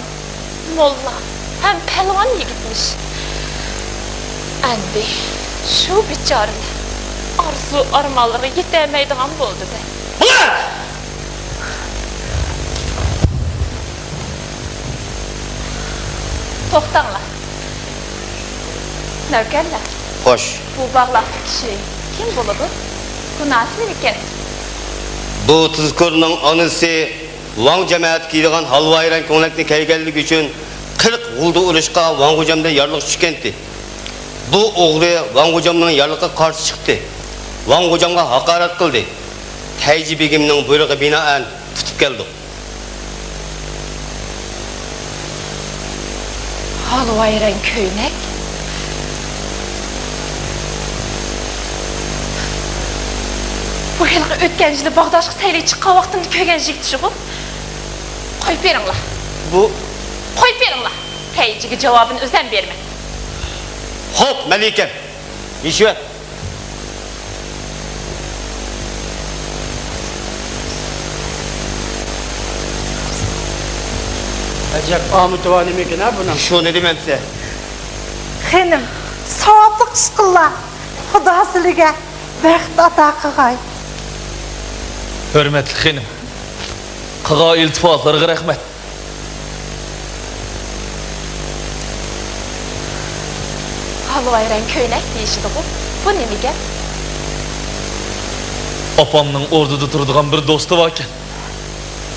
موللا ھەم پەلۋان يىگىتمىش. ئەمدى شۇ بىچارىلەر ئارزۇ ئارمانلىرىغا يېتەلمەيدىغان بولدى-دە. توختاڭلار. نۆكەرلەر. خوش. بۇ باغلاقتىكى كىشى كىم بولىدۇ؟ گۇناھى نېمىكەن؟ بۇ تۇزكورنىڭ ئانىسى ۋاڭ جەمەتى كىيىدىغان ھالۋايران كۆڭلەكنى كىيگەنلىكى ئۈچۈن قىرىق غۇلدا ئۇرۇشقا ۋاڭ غوجامدىن يارلىق چۈشكەنتى. بۇ ئوغرى ۋاڭ غوجامنىڭ يارلىقىغا قارشى چىقتى. ۋاڭ غوجامغا ھاقارەت قىلدى. تەيجى بېگىمنىڭ بۇيرۇقىغا بىنائەن تۇتۇپ كەلدۇق. ھالۋايران كۆينەك. بۇ ھېلىقى ئۆتكەن يىلى باغداشقا سەيلىگە چىققان ۋاقتىمدا كۆرگەن يىگىتشىغۇ. قويۇپ بېرىڭلار. بۇ قويۇپ بېرىڭلار. تەيجىگە جاۋابىنى ئۆزەم بېرىمەن. خوپ، مەلىكەم. يېشىۋەت. ئەجەب ئامىتى بار نېمىكىن ھە بۇنىڭ؟ شۇنى دېمەمسە. خېنىم، ساۋابلىق ئىش قىللا. خۇدا سىلىگە بەخت ئاتا قىلغاي. ھۆرمەتلىك خېنىم، قىلغان ئىلتىپاتلىرىغا رەھمەت. ھالۋايرەڭ كۆينەك دېيىشىدىغۇ؟ بۇ نېمە گەپ؟ ئاپامنىڭ ئوردىدا تۇرىدىغان بىر دوستى باركەن.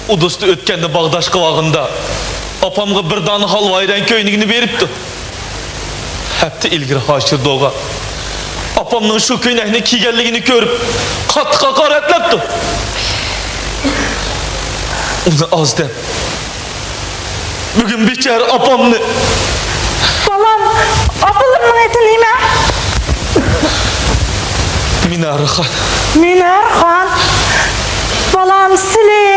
ئۇ دوستى ئۆتكەندە باغداشقا بارغىنىدا، ئاپامغا بىر دانە ھالۋايرەڭ كۆينىكىنى بېرىپتۇ. ھەپتە ئىلگىرى ھاشىر دوغا ئاپامنىڭ شۇ كۆينەكنى كىيگەنلىكىنى كۆرۈپ، قاتتىق ھاقارەتلەپتۇ. ئۇنى ئاز دەپ، بۈگۈن بىچارە ئاپامنى. بالام، ئاپىلىرىنىڭ ئېتى نېمە؟ مىنارخان. مىنارخان. بالام، سىلى.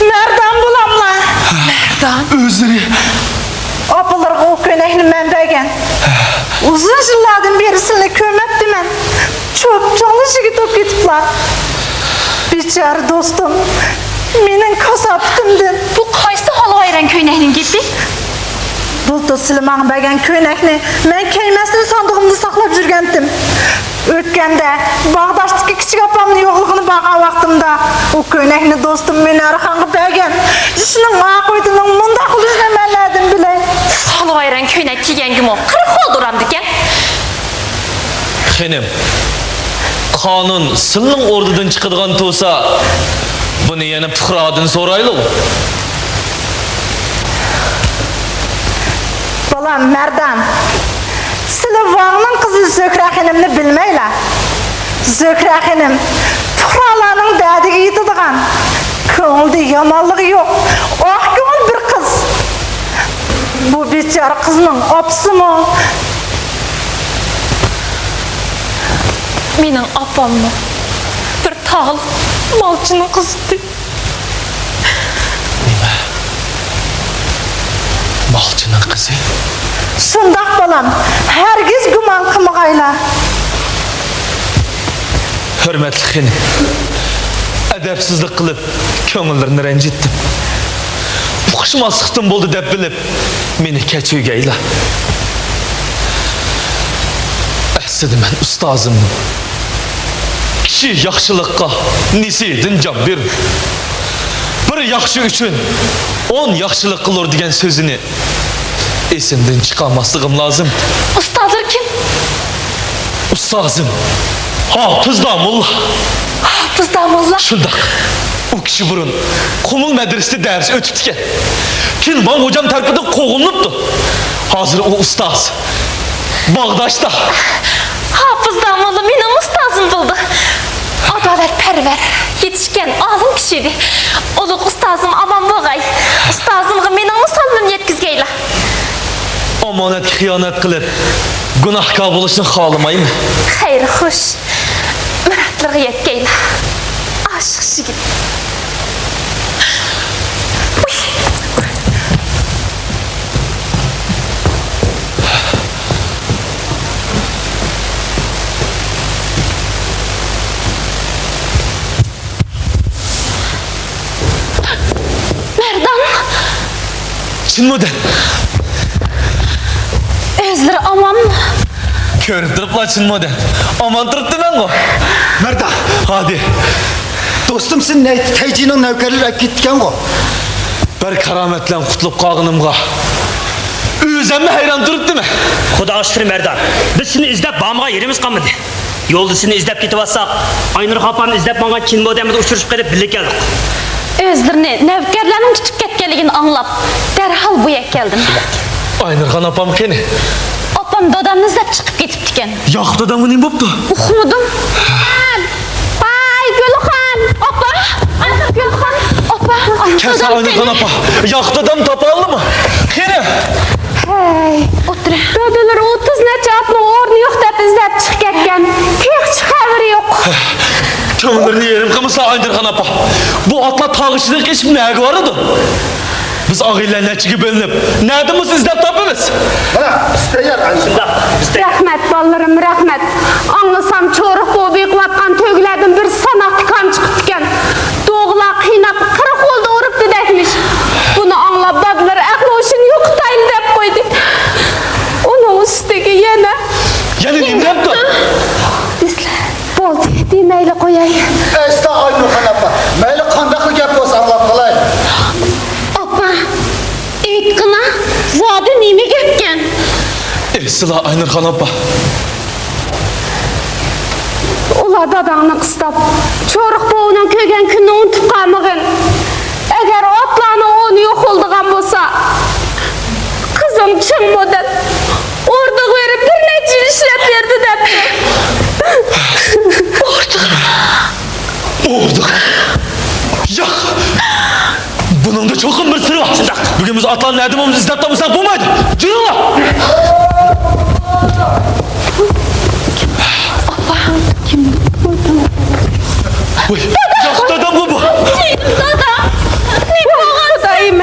مەردان بولاملا؟ مەردان. ئۆزلىرى. ئاپىلىرىغا ئۇ كۆينەكنى مەن بەرگەن. ئۇزۇن يىللاردىن بېرى سىلىنى كۆرمەپتىمەن. چوپچوڭلىشىپ كېتىپلا. بىچارە دوستۇم، مېنىڭ كاساپىتىمدىن. بۇ قايسى ھالۋايرەڭ كۆينەكنىڭ گېپى؟ بۇلتۇر سىلى ماڭا بەرگەن كۆينەكنى مەن كىيمەستىن ساندۇقۇمدا ساقلاپ يۈرگەنتىم. ئۆتكەندە باغداشتىكى كىچىك ئاپامنى يوقلىغىلى بارغان ۋاقتىمدا، ئۇ كۆينەكنى دوستۇم مىنارخانغا بەرگەن. ئىشنىڭ ئاقىۋىتىنىڭ مۇنداق بولۇشىنى مەن نەدىن بىلەي؟ ھالۋايرەڭ كۆينەك كىيگەنگىمۇ قىرىق خول ئۇرامدىكەن. خېنىم، قانۇن سىلنىڭ ئوردىدىن چىقىدىغان تۇرسا، بۇنى يەنە پۇقرادىن سورايلى. بالام مەردان، سىلى ۋاڭنىڭ قىزى زۆھرە خېنىمنى بىلمەيلا. زۆھرە خېنىم پۇقرالارنىڭ دەردىگە يېتىدىغان، كۆڭلىدە يامانلىقى يوق، ئاق كۆڭۈل بىر قىز. بۇ بىچارە قىزنىڭ ئاپىسىمۇ. مېنىڭ ئاپاممۇ بىر تاغلىق مالچىنىڭ قىزىدى. نېمە؟ مالچىنىڭ قىزى؟ شۇنداق، بالام، ھەرگىز گۇمان قىلمىغايلا. ھۆرمەتلىك خېنىم، ئەدەپسىزلىك قىلىپ، كۆڭۈللىرىنى رەنجىتتىم. ئۇقۇشماسلىقتىن بولدى دەپ بىلىپ، مېنى كەچۈرگەيلا. ئەسلىدە مەن ئۇستازىمنىڭ، «كىشى ياخشىلىققا نېسىدىن جان بېرىدۇ. بىر ياخشى ئۈچۈن ئون ياخشىلىق قىلۇر» دېگەن سۆزىنى ئېسىمدىن چىقارماسلىقىم لازىم. ئۇستازلىرى كىم؟ ئۇستازىم ھاپىز داموللا. ھاپىز داموللا؟ شۇنداق. ئۇ كىشى بۇرۇن قۇمۇل مەدرىسىدە دەرس ئۆتۈپتىكەن. كېيىن ماڭ ھوجام تەرىپىدىن قوغلىنىپتۇ. ھازىر ئۇ ئۇستاز باغداشتا. ھاپىز داموللا مېنىڭ ئۇستازىم بولدى. ئادالەتپەرۋەر، يېتىشكەن ئالىم كىشى ئىدى. ئۇلۇغ ئۇستازىم ئامان بولغاي. ئۇستازىمغا مېنىڭمۇ سالىمىمنى يەتكۈزگەيلا. ئامانەتكە خىيانەت قىلىپ، گۇناھكار بولۇشنى خالىمايمەن. خەير، خوش. مۇرادلىرىغا يەتكەيلا. ئاشىق يىگىت. مەردان! چىنمۇ دەپ؟ ئۆزلىرى ئامانمۇ؟ كۆرۈپ تۇرۇپلا چىنمۇ دەپ؟ ئامان تۇرۇپتىمەنغۇ. مەردان! ھادى! دوستۇم سېنى نەي-، تەيجىنىڭ نەۋكەرلىرى ئەپ كېتىپتىكەنغۇ. بىر كارامەت بىلەن قۇتۇلۇپ قالغىنىمغا ئۆزۈممۇ ھەيران تۇرۇپتىمەن. خۇداغا شۈكرى مەردان، بىز سېنى ئىزدەپ بارمىغان يېرىمىز قالمىدى. يولدا سېنى ئىزدەپ كېتىۋاتساق، ئاينۇر ئاپامنى ئىزدەپ ماڭغان كىنمودەمدە ئۇچرىشىپ قېلىپ بىللە كەلدۇق. ئۆزلىرىنى نەۋكەرلەرنىڭ تۇتۇپ كەتكەنلىكىنى ئاڭلاپ، دەرھال بۇ يەرگە كەلدىم. ئاينۇرخان ئاپام قېنى؟ ئاپام دادامنى ئىزدەپ چىقىپ كېتىپتىكەن. ياق، دادامغا نېمە بوپتۇ؟ ئۇقمىدىم. ۋاي گۈلخان! ئاپا! ئاينۇر، گۈلخان! ئاپا! كەلسە دادام ئاينۇرخان قېنى؟ ئاپا! ياق، دادام تاپالدىمۇ؟ قېنى؟ ھەي، ئولتۇرە. دادىلىرى ئوتتۇز نەچچە ئاتنىڭ ئورنى يوق دەپ ئىزدەپ چىقىپ كەتكەن. تېخىچە خەۋىرى يوق. كۆڭۈللىرىنى يېرىم قىلمىسا، ئاينۇرخان ئاپا. بۇ ئاتلار تاغ ئىچىدىن قېچىپ نەگە بارىدۇ؟ بىز ئاغىنىلەر نەچچىگە بۆلۈنۈپ، نەدىن بولسا ئىزدەپ تاپىمىز. مانا، بىز تەييار، ئاينۇرخان. شۇنداق، بىز تەييار. رەھمەت، بالىلىرىم، رەھمەت. ئاڭلىسام، چورۇق بوۋا بېقىۋاتقان تۆگىلەردىن بىر ساناق تىكان چىقىپتىكەن. دوغىلار قىيناپ، قىرىق ھولدا ئۇرۇپ، قوياي. ئەستا ئاينۇرخان ئاپا، مەيلى قانداقلا گەپ بولسا ئاڭلاپ قالاي. ئاپا، ئېيتقىنا، زادى نېمە گەپكەن؟ ئېيتسىلا ئاينۇرخان ئاپا. ئۇلار داداڭنى قىستاپ، چورۇق بوۋىنىڭ كۆرگەن كۈنىنى ئۇنتۇپ قالمىغىن. ئەگەر ئاتلارنىڭ ئورنى يوقىلىدىغان بولسا، قىزىڭ چىڭ مۇددەت ئوردىغا بېرىپ بىر نەچچە يىل ئىشلەپ بېرىدۇ دەپتۇ. ئوردىغا؟ ئوردىغا؟ ياق! بۇنىڭدا چوقۇم بىر سىر بار. شۇنداق. بۈگۈن بىز ئاتلارنى نەدە بولمىسۇن ئىزدەپ تاپمىساق بولمايدۇ. جۈرۈڭلار! ۋاي، ياق دادامغۇ بۇ. دادا، نېمە بولغان؟ خۇدايىم،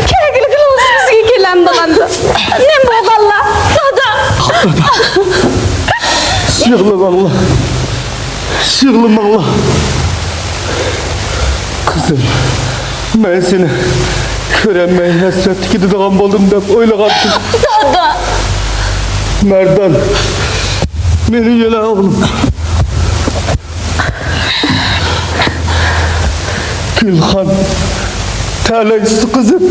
كەلگىلى كۈنىڭىز بىزگە كېلەمدىغاندا. نېمە بولغانلا؟ دادا. يىغلىماڭلا. يىغلىماڭلا. قىزىم، مەن سېنى كۆرەلمەي ھەسرەتتە كېتىدىغان بولدۇم دەپ ئويلىغانتىم. دادا. مەردان، مېنى يۆلە ئوغلۇم. گۈلخان، تەلەيسىز قىزىم.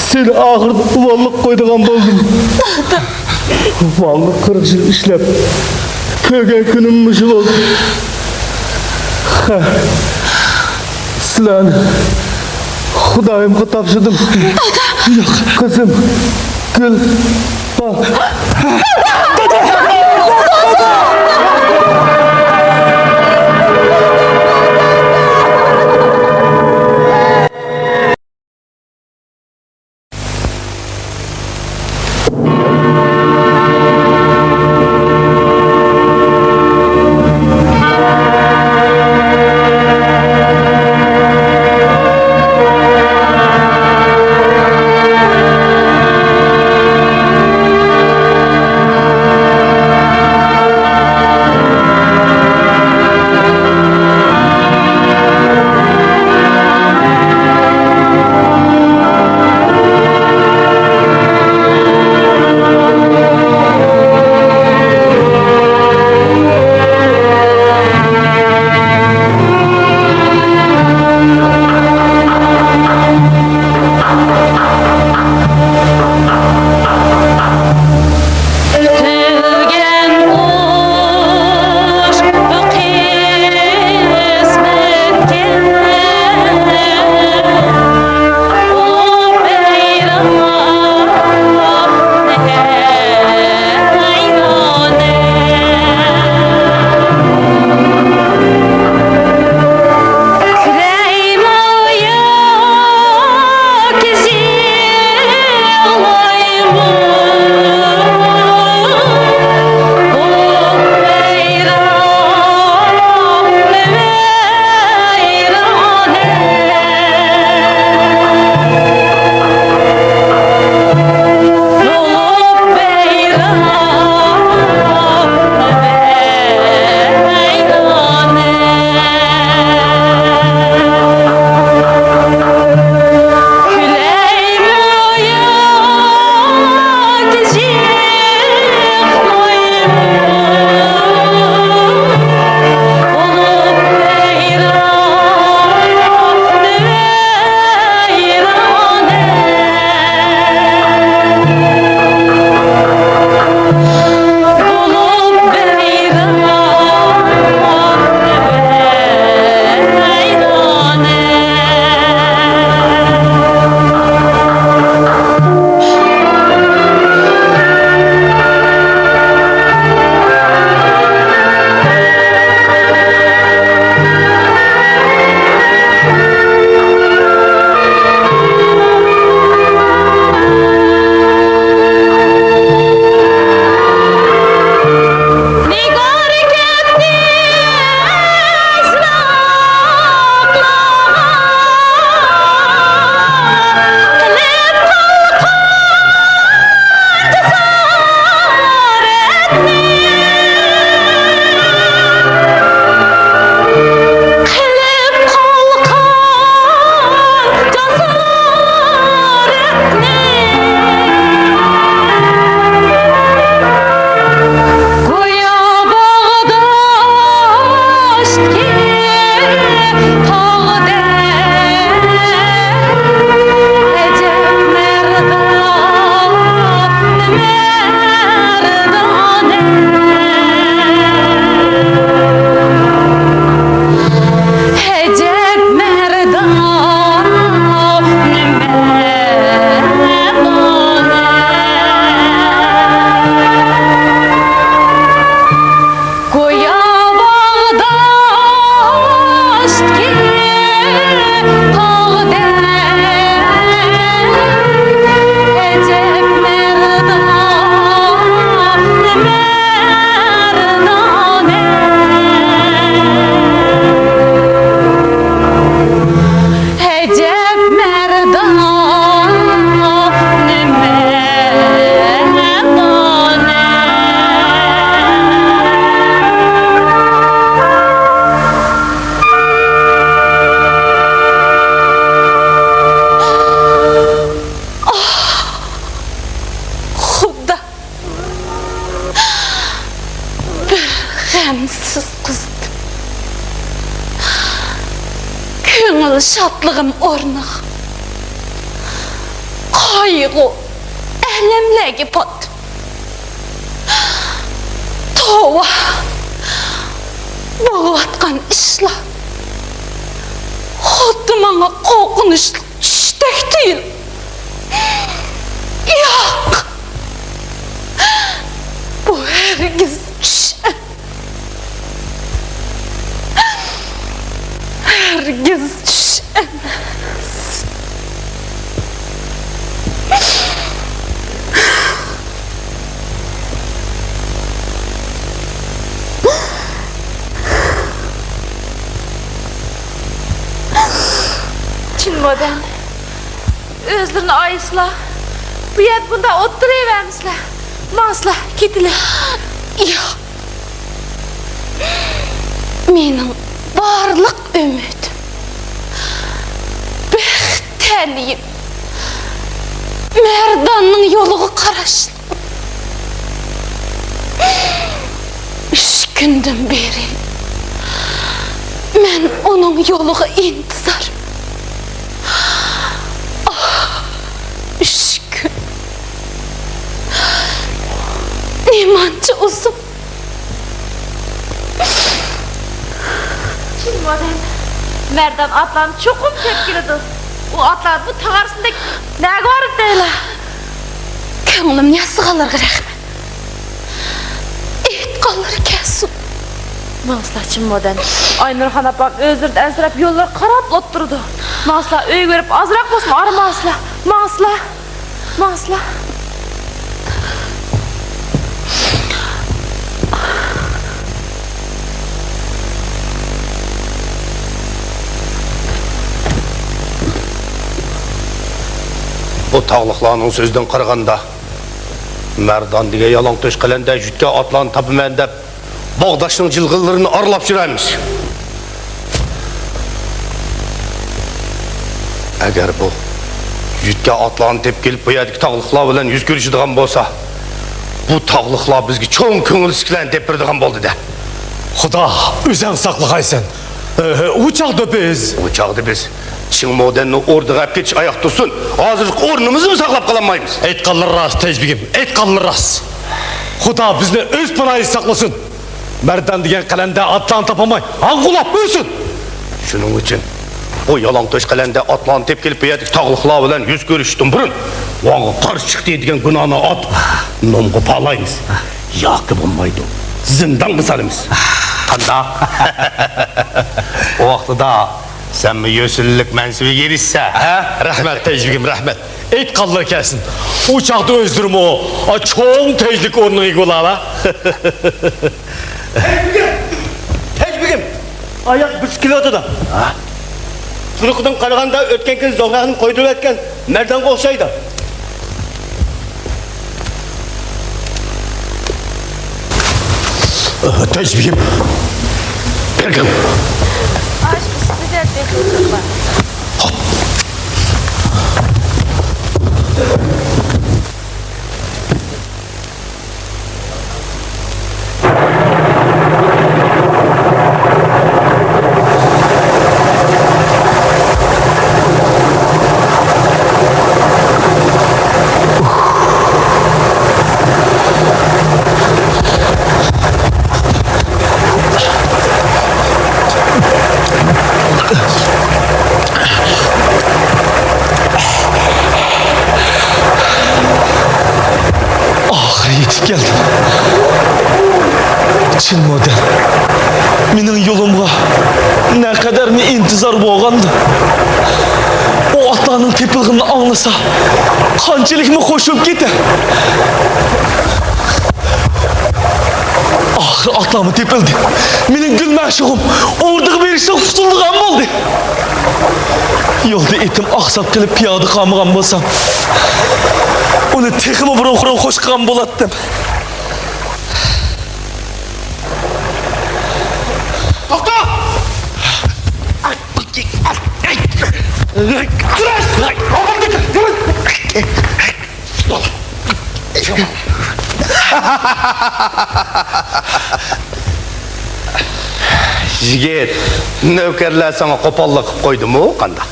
سېنى ئاخىرىدا ئۇۋاللىق قويىدىغان بولدۇم. ۋاڭغا قىرىق يىل ئىشلەپ، كۆرگەن كۈنۈم مۇشۇ بولدى. خە، سىلەرنى خۇدايىمغا تاپشۇردۇم. دادا! ياق. قىزىم، گۈل، با. كۆڭۈل شادلىقىم ئورنىغا، قايغۇ، ئەلەملەرگە پاتتىم. توۋا! بولۇۋاتقان ئىشلار خۇددى ماڭا قورقۇنچلۇق چۈشتەك تۇيۇلدى. ياق! بۇ ھەرگىز چۈش ئەمەس. ھەرگىز چۈش ئەمەس. چىن مودەن، ئۆزلىرىنى ئايىسىلا، بۇ يەردە بۇنداق ئولتۇرۇۋەرمىسىلە. ماڭسىلا، كېتىلى. ياق. مېنىڭ بارلىق ئۈمىدىم، بەخت تەلىيىم مەرداننىڭ يولىغا قاراشلىق. ئۈچ كۈندىن بېرى مەن ئۇنىڭ يولىغا ئىنتىزار. ئاھ، ئۈچ كۈن. نېمانچە ئۇزۇن. چىن مودەن، مەردان ئاتلارنى چوقۇم تېپىپ كېلىدۇ. ئۇ ئاتلار بۇ تاغ ئارىسىدىكى نەگە بارىدۇ دەيلا؟ كۆڭلۈمنى ياسىغانلىرىغا رەھمەت. ئېيتقانلىرى كەلسۇن. ماڭسىلا، چىن مودەن. ئاينۇرخان ئاپام ئۆزلىرىدىن ئەنسىرەپ يوللارغا قاراپلا ئولتۇرىدۇ. ماڭسىلا، ئۆيگە بېرىپ ئازراق بولسىمۇ ئارام ئالسىلا. ماڭسىلا. ماڭسىلا. بۇ تاغلىقلارنىڭ سۆزىدىن قارىغاندا، مەردان دېگەن يالاڭتۆش قەلەندەر يۈتكەن ئاتلارنى تاپىمەن دەپ، باغداشنىڭ جىلغىلىرىنى ئارىلاپ يۈرەرمىش. ئەگەر بۇ يۈتكەن ئاتلارنى تېپىپ كېلىپ، بۇ يەردىكى تاغلىقلار بىلەن يۈز كۆرۈشىدىغان بولسا، بۇ تاغلىقلار بىزگە چوڭ كۆڭۈلسىزلىكلەرنى دەپ بېرىدىغان بولدى-دە. خۇدا ئۆزەڭ ساقلىغايسەن. ئۇ چاغدا بىز. ئۇ چاغدا بىز چىڭ مودەننى ئوردىغا ئەپ كېتىش ئاياق تۇرسۇن، ھازىرقى ئورنىمىزنىمۇ ساقلاپ قالالمايمىز. ئېيتقانلىرى راست، تەج بېگىم، ئېيتقانلىرى راست. خۇدا بىزنى ئۆز پاناھىدا ساقلىسۇن. مەردان دېگەن قەلەندەر ئاتلارنى تاپالماي ھاڭغۇلاپ ئۆلسۇن. شۇنىڭ ئۈچۈن ئۇ يالاڭتۆش قەلەندەر ئاتلارنى تېپىپ كېلىپ، بۇ يەردىكى تاغلىقلار بىلەن يۈز كۆرۈشۈشتىن بۇرۇن، ۋاڭغا قارشى چىقتى دېگەن گۇناھنى ئات نومغا باغلايمىز. ياكى بولمايدۇ، زىندانغا سالىمىز. قانداق؟ ئۇ ۋاقتىدا سەنمۇ يۆسۈنلۈك مەنسىپىگە ئېرىشسە، ھە؟ رەھمەت، تەج بېگىم، رەھمەت. ئېيتقانلىرى كەلسۇن. ئۇ چاغدا ئۆزلىرىمۇ، ئا، چوڭ تەجلىك ئورنىغا ئىگە بولارلا. تەج بېگىم! تەج بېگىم! ئاياق بىرسى كېلىۋاتىدۇ. ھە؟ تۇرقىدىن قارىغاندا ئۆتكەن كۈنى زوھرەنى قويدۇرۇۋەتكەن مەردانغا ئوخشايدۇ. تەج بېگىم. بېرىڭ. ئاشۇ ئۈستىدە بېقىۋېتىڭلار. ئاخىرى يېتىپ كەلدىم. چىن مودەن، مېنىڭ يولۇمغا نەقەدەرمۇ ئىنتىزار بولغاندا، ئۇ ئاتلارنىڭ تېپىلغىنىنى ئاڭلىسا، قانچىلىكمۇ خوش بولۇپ كېتەر. ئاخىرى ئاتلارمۇ تېپىلدى. مېنىڭ گۈل مەشۇقۇم ئوردىغا بېرىشتىن قۇتۇلىدىغان بولدى. يولدا ئېتىم ئاقساپ قېلىپ پىيادە قالمىغان بولسام، ئۇنى تېخىمۇ بۇرۇنقىراق خوش قىلغان بولاتتىم. توختا! تۇرۇش! يىگىت، نۆكەرلەر ساڭا قوپاللىق قىلىپ قويدىمۇ قانداق؟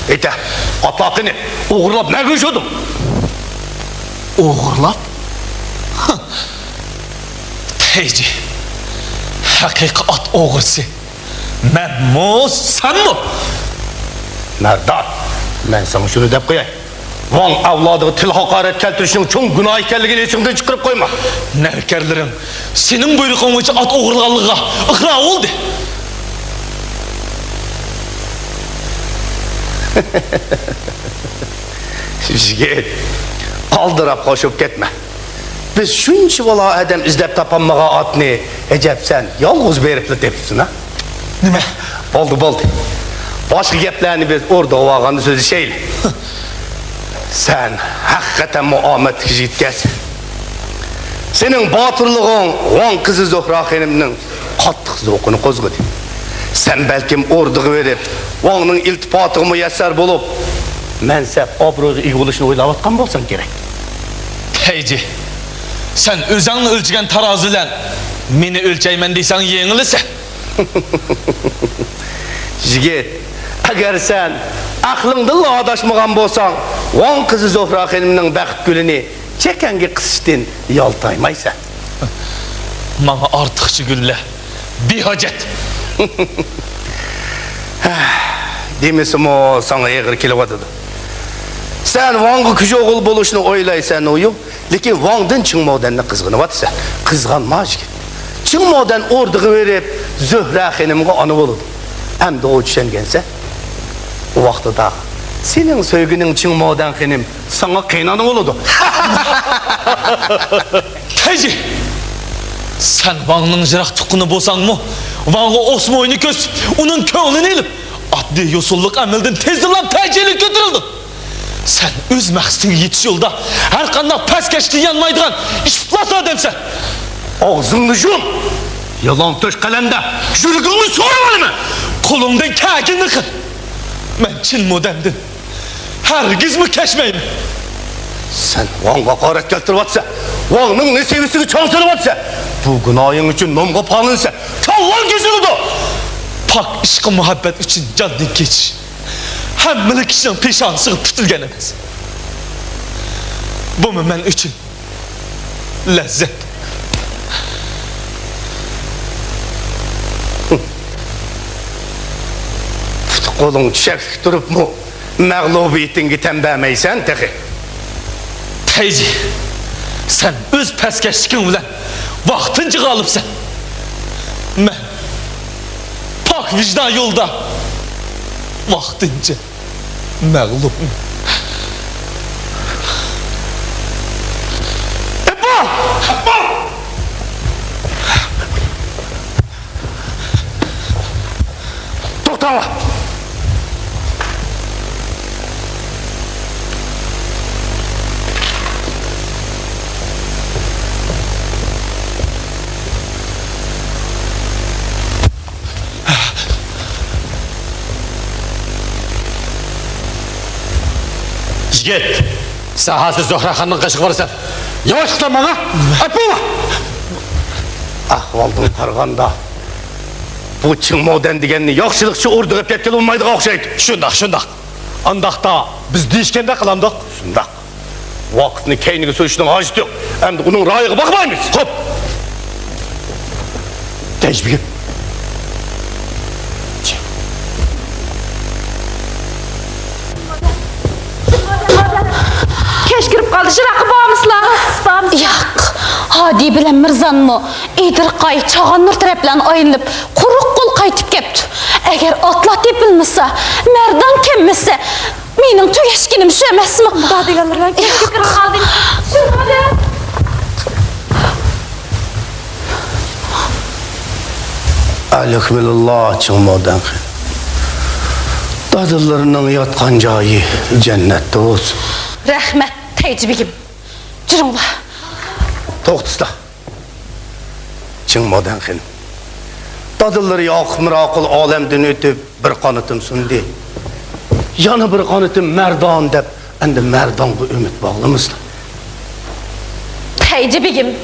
ئېيتە، ئاتلا قېنى، ئوغرىلاپ نەگە ئۇشۇدۇڭ؟ ئوغرىلاپ؟ تەيجى، ھەقىقىي ئات ئوغرىسى مەنمۇ، سەنمۇ؟ مەردان، مەن ساڭا شۇنى دەپ قوياي. ۋاڭ ئەۋلادىغا تىل ھاقارەت كەلتۈرۈشنىڭ چوڭ گۇناھ ئىكەنلىكىنى ئېسىڭدىن چىقىرىپ قويما. نەۋكەرلىرىڭ سېنىڭ بۇيرۇقۇڭ بويىچە ئات ئوغرىلىغانلىقىغا ئىقرار بولدى. يىگىت، ئالدىراپ خوش بولۇپ كەتمە. بىز شۇنچە بالا ئادەم ئىزدەپ تاپالمىغان ئاتنى، ئەجەب سەن يالغۇز بېرىپلا تېپىپسەن ھە؟ نېمە؟ بولدى، بولدى. باشقا گەپلەرنى بىز ئوردىغا بارغاندا سۆزلىشەيلى. سەن ھەقىقەتەنمۇ ئامەتلىك يىگىتكەنسەن. سېنىڭ باتۇرلۇقۇڭ ۋاڭ قىزى زۆھرە خېنىمنىڭ قاتتىق زوقىنى قوزغىدى. سەن بەلكىم ئوردىغا بېرىپ، ۋاڭنىڭ ئىلتىپاتىغا مۇيەسسەر بولۇپ، مەنسەپ، ئابرويغا ئىگە بولۇشنى ئويلاۋاتقان بولساڭ كېرەك. تەيجى، سەن ئۆزۈڭنى ئۆلچىگەن تارازى بىلەن مېنى ئۆلچەيمەن دېسەڭ يېڭىلىسەن. يىگىت، ئەگەر سەن ئەقلىڭدىنلا ئاداشمىغان بولساڭ، ۋاڭ قىزى زۆھرە خېنىمنىڭ بەخت گۈلىنى چېكەڭگە قىسىشتىن يالتايمايسەن. ماڭا ئارتۇقچە گۈللەر بىھاجەت. دېمىسىمۇ ساڭا ئېغىر كېلىۋاتىدۇ. سەن ۋاڭغا كۈچ ئوغۇل بولۇشنى ئويلايسەن، ئۇيۇ. لېكىن ۋاڭدىن چىڭ مودەننى قىزغىنىۋاتىسەن. قىزغانما، يىگىت. چىڭ مودەن ئوردىغا بېرىپ، زۆھرە خېنىمغا ئانا بولىدۇ. ئەمدى ئۇ چۈشەنگەنسەن. ئۇ ۋاقتىدا سېنىڭ سۆيگىنىڭ چىڭ مودەن خېنىم ساڭا قېيىنئانا بولىدۇ. تەيجى! سەن ۋاڭنىڭ يىراق تۇغقىنى بولساڭمۇ، ۋاڭغا ئوسموينى كۆرسىتىپ، ئۇنىڭ كۆڭلىنى ئېلىپ، ئاددىي يوسۇنلۇق ئەمەلدىن تېزدىنلا تەجىللىك كۆتۈرۈلدۈڭ. سەن ئۆز مەقسىتىڭگە يېتىش يولىدا ھەرقانداق پەسكەشكە يانمايدىغان ئىپلاس ئادەمسەن. ئاغزىڭنى يۇم! يالاڭتۆش قەلەندەر، يۈرىكىڭنى سوراۋالىمەن! قولۇڭدىن كەلگىنىنى قىل! مەن چىن مودەندىن ھەرگىزمۇ كەچمەيمەن! سەن ۋاڭغا ھاقارەت كەلتۈرۈۋاتىسەن، ۋاڭنىڭ نېسىۋىسىگە چاڭ سېلىۋاتىسەن! بۇ گۇناھىڭ ئۈچۈن نومغا پالىنىسەن، كاللاڭ كېسىلىدۇ! پاك ئىشقى مۇھەببەت ئۈچۈن جاندىن كېچىش ھەممىلا كىشىنىڭ پېشانىسىغا پۈتۈلگەن ئەمەس. بۇمۇ مەن ئۈچۈن لەززەت. پۇت-قولۇڭ چۈشەكلىك تۇرۇپمۇ مەغلۇبىيىتىڭگە تەن بەرمەيسەن تېخى. تەيجى، سەن ئۆز پەسكەشلىكىڭ بىلەن ۋاقتىنچە غالىپسەن. مەن پاك ۋىجدان يولىدا ۋاقتىنچە مەغلۇپمەن. ئەپپا! ئەپپا! توختاڭلار! يىگىت، سەن ھازىر زۆھرەخاننىڭ قېشىغا بارىسەن. ياۋاشلىق ماڭا! ئەپۇ! ئەھۋالدىن قارىغاندا، بۇ چىڭ مودەن دېگەننى ياخشىلىقچە ئوردىغا ئېلىپ كەتكىلى بولمايدىغان ئوخشايدۇ. شۇنداق، شۇنداق. ئانداقتا بىز دېيىشكەندەك قىلامدۇق. شۇنداق. ۋاقىتنى كەينىگە سۈرۈشنىڭ ھاجىتى يوق. ئەمدى ئۇنىڭ رايىغا باقمايمىز. خوپ. تەيجى بېگىم. كەچ كىرىپ قالدى، يىراققا بارمىسىلەر؟ ياق، ھادى بىلەن مىرزانمۇ ئېدىرقاي، چاغاننۇر تەرەپلەرنى ئايلىنىپ، قۇرۇق قول قايتىپ كەپتۇ. ئەگەر ئاتلار تېپىلمىسا، مەردان كەلمىسە، مېنىڭ تۈگەشكىنىم شۇ ئەمەسمۇ؟ خۇدا دېگەنلىرى بىلەن كەچ كىرىپ قالدى. ئەلھەمدۇلىللا، چىڭ مودەن خېنىم. دادىلىرىنىڭ ياتقان جايى جەننەتتە بولسۇن. رەھمەت، تەيجى بېگىم. جۈرۈڭلار. توختىسىلا. چىڭ مودەن خېنىم. دادىلىرى ياقۇپ مىراقۇل ئالەمدىن ئۆتۈپ، بىر قانىتىم سۇندى. يەنە بىر قانىتىم مەردان دەپ، ئەمدى مەردانغا ئۈمىد باغلىمىسىلا. تەيجى بېگىم.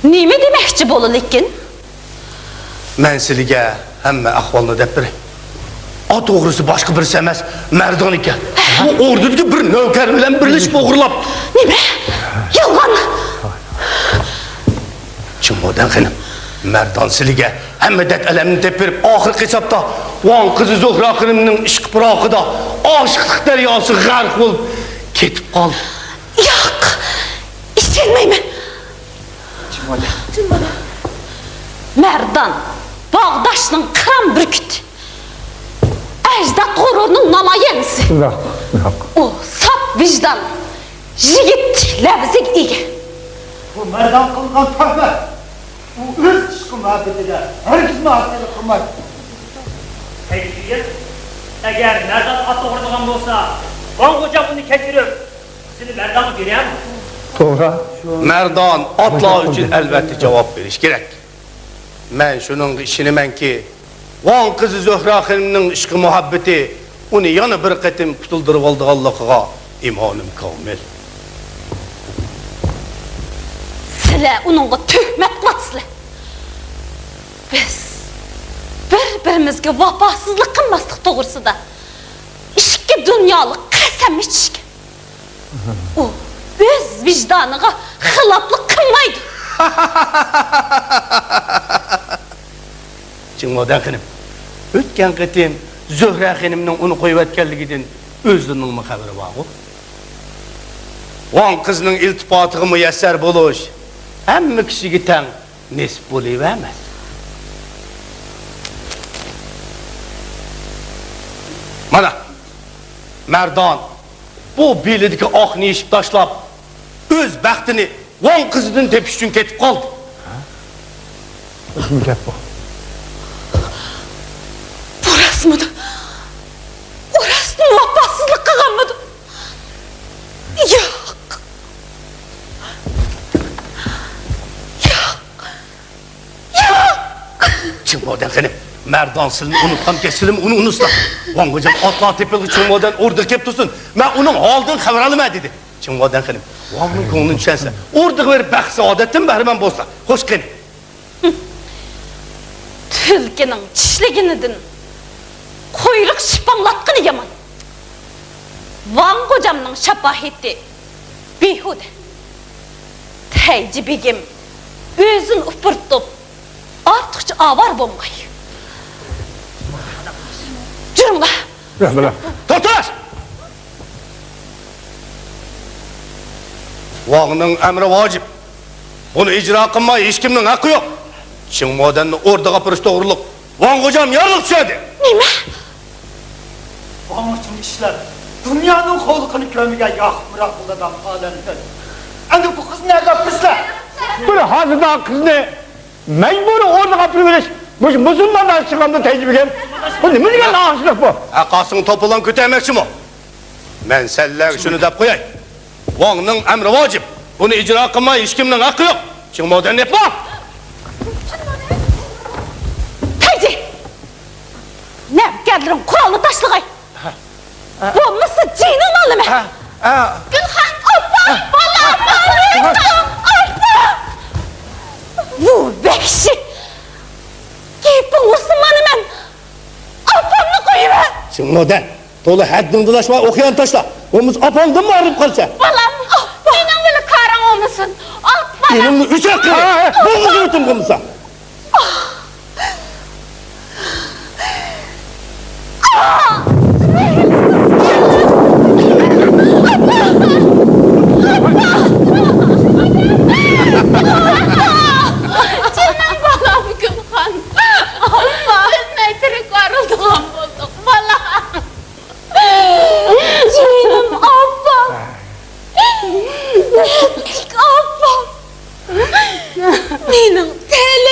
نېمە دېمەكچى بولىدىكىن؟ مەن سىلىگە ھەممە ئەھۋالنى دەپ بېرەي. ئا توغرىسى باشقا بىرسى ئەمەس، مەردان ئىكەن. بۇ ئوردىدىكى بىر نۆكەر بىلەن بىرلىشىپ ئوغرىلاپ. نېمە؟ يالغان! چىڭمودەن خېنىم، مەردان سىلىگە ھەممە دەرد-ئەلەمنى دەپ بېرىپ، ئاخىرقى ھېسابتا ۋاڭ قىزى زۆھرە خېنىمنىڭ ئىشقى پىراقىدا ئاشىقلىق دەرياسىغا غەرق بولۇپ كېتىپ قالدى. ياق! ئىشەنمەيمەن! مەردان، باغداشنىڭ قىران بۈركۈتى. ئەجداد غۇرۇرىنىڭ نامايەندىسى. ياق، ياق. ئۇ ساپ ۋىجدان، يىگىتلىك لەۋزىگە ئىگە. بۇ مەردان قىلغان تۆھمەت. ئۇ ئۆز ئىشقى مۇھەببىتىدە ھەرگىزمۇ ھەقسىزلىق قىلمايدۇ. كەيپىيات، ئەگەر مەردان ئات توغرىدىغان بولسا، ۋاڭ غوجام ئۇنى كەچۈرۈپ، سېنى مەردانغا بېرەم. توغرا. مەردان ئاتلار ئۈچۈن ئەلۋەتتە جاۋاب بېرىش كېرەك. مەن شۇنىڭغا ئىشىنىمەنكى، ۋاڭ قىزى زۆھرە خېنىمنىڭ ئىشقى مۇھەببىتى ئۇنى يەنە بىر قېتىم قۇتۇلدۇرۇۋالىدىغانلىقىغا ئىمانىم كامىل. سىلەر ئۇنىڭغا تۆھمەت قىلىۋاتىسىلەر. بىز بىر-بىرىمىزگە ۋاپاسىزلىق قىلماسلىق توغرىسىدا ئىككى دۇنيالىق قەسەم ئىچىشكەن. ئۇ ئۆز ۋىجدانىغا خىلاپلىق قىلمايدۇ. چىڭمودەن خېنىم، ئۆتكەن قېتىم زۆھرە خېنىمنىڭ ئۇنى قويۇۋەتكەنلىكىدىن ئۆزلىرىنىڭمۇ خەۋىرى بارغۇ؟ ۋاڭ قىزنىڭ ئىلتىپاتىغا مۇيەسسەر بولۇش ھەممە كىشىگە تەڭ نېسىپ بولۇۋەرمەس. مانا، مەردان بۇ بېلىدىكى ئاقنى يېشىپ تاشلاپ، ئۆز بەختىنى ۋاڭ قىزىدىن تېپىش ئۈچۈن كېتىپ قالدى. نېمە گەپ بۇ؟ بۇ راستمىدۇ؟ ئۇ راستمۇ ۋاپاسىزلىق قىلغانمىدۇ؟ ياق. ياق. ياق! چىڭمودەن خېنىم، مەردان سىلىنى ئۇنتقانكەن، سىلىمۇ ئۇنى ئۇنتۇسىلا. ۋاڭ غوجام ئاتلار تېپىلغۇچە چىڭمودەن ئوردىغا كېلىپ تۇرسۇن. مەن ئۇنىڭ ھالىدىن خەۋەر ئالىمەن، دېدى. چىڭمودەن خېنىم، ۋاڭنىڭ كۆڭلىنى چۈشەنسە، ئوردىغا بېرىپ بەخت-سائادەتتىن بەھرىمەن بولسا. خوش قېنى. تۈلكىنىڭ چىشلىگىنىدىن قۇيرۇق شىپاڭلاتقىنى يامان. ۋاڭ غوجامنىڭ شاپاھىتى بىھۇدە. تەيجى بېگىم ئۆزىنى ئۇپرىتىپ، ئارتۇقچە ئاۋارە بولماي. جۈرۈڭلار. بىلە، بىلە. توختاش! ۋاڭنىڭ ئەمرى ۋاجىپ. بۇنى ئىجرا قىلماي ھېچكىمنىڭ ھەققى يوق. چىڭمودەننى ئوردىغا ئاپىرىش توغرۇلۇق ۋاڭ غوجام يارلىق چۈشۈردى. نېمە؟ ۋاڭ ئۈچۈن ئىشلەپ، دۇنيانىڭ قۇۋلۇقىنى كۆرمىگەن ياقۇپ مىراقۇللىدان پالەندىن. ئەمدى بۇ قىزنى نەگە ئاپىرىسىلەر؟ بىر ھازىردان قىزنى مەجبۇرىي ئوردىغا ئاپىرىۋېلىش مۇشۇ مۇسۇلمانلارغا چىقامدۇ تەيجى بېگىم؟ بۇ نېمە دېگەن ناھەقلىق بۇ؟ ھە، قاسىڭ توپىلاڭ كۆتەرمەكچىمۇ؟ مەن سەنلەرگە شۇنى دەپ قوياي. ۋاڭنىڭ ئەمرى ۋاجىپ. بۇنى ئىجرا قىلماي ھېچكىمنىڭ ھەققى يوق. چىڭمودەن نېپا! تەيجى! نەۋكەرلىرىڭ قورالنى تاشلىغاي! بولمىسا جېنىڭنى ئالىمەن! ھە، ھە. گۈلخان! ئاپا! بالام! ئاپا! بۇ ۋەھشىي! گېپىڭ ئۇرسۇن مانا مەن! ئاپامنى قويۇۋەر! چىڭمودەن! تولا ھەددىڭدىن ئاشما، ئوقيان تاشلا. بولمىسا ئاپاڭدىنمۇ ئايرىلىپ قالىسەن. بالام، مېنىڭ بىلەن كارىڭ بولمىسۇن. ئاپا! ئېلىڭنى ئۆچۈرۈپ قىلىمەن. بوغۇزۇڭنى يۇتۇم بولمىسا. جېنىم بالام گۈلخان. ئاپا! بىلمەي تىرىك ئايرىلىدىغان بولدۇق، بالام. جېنىم ئاپام! نەپىسلىك ئاپام! مېنىڭ تەلە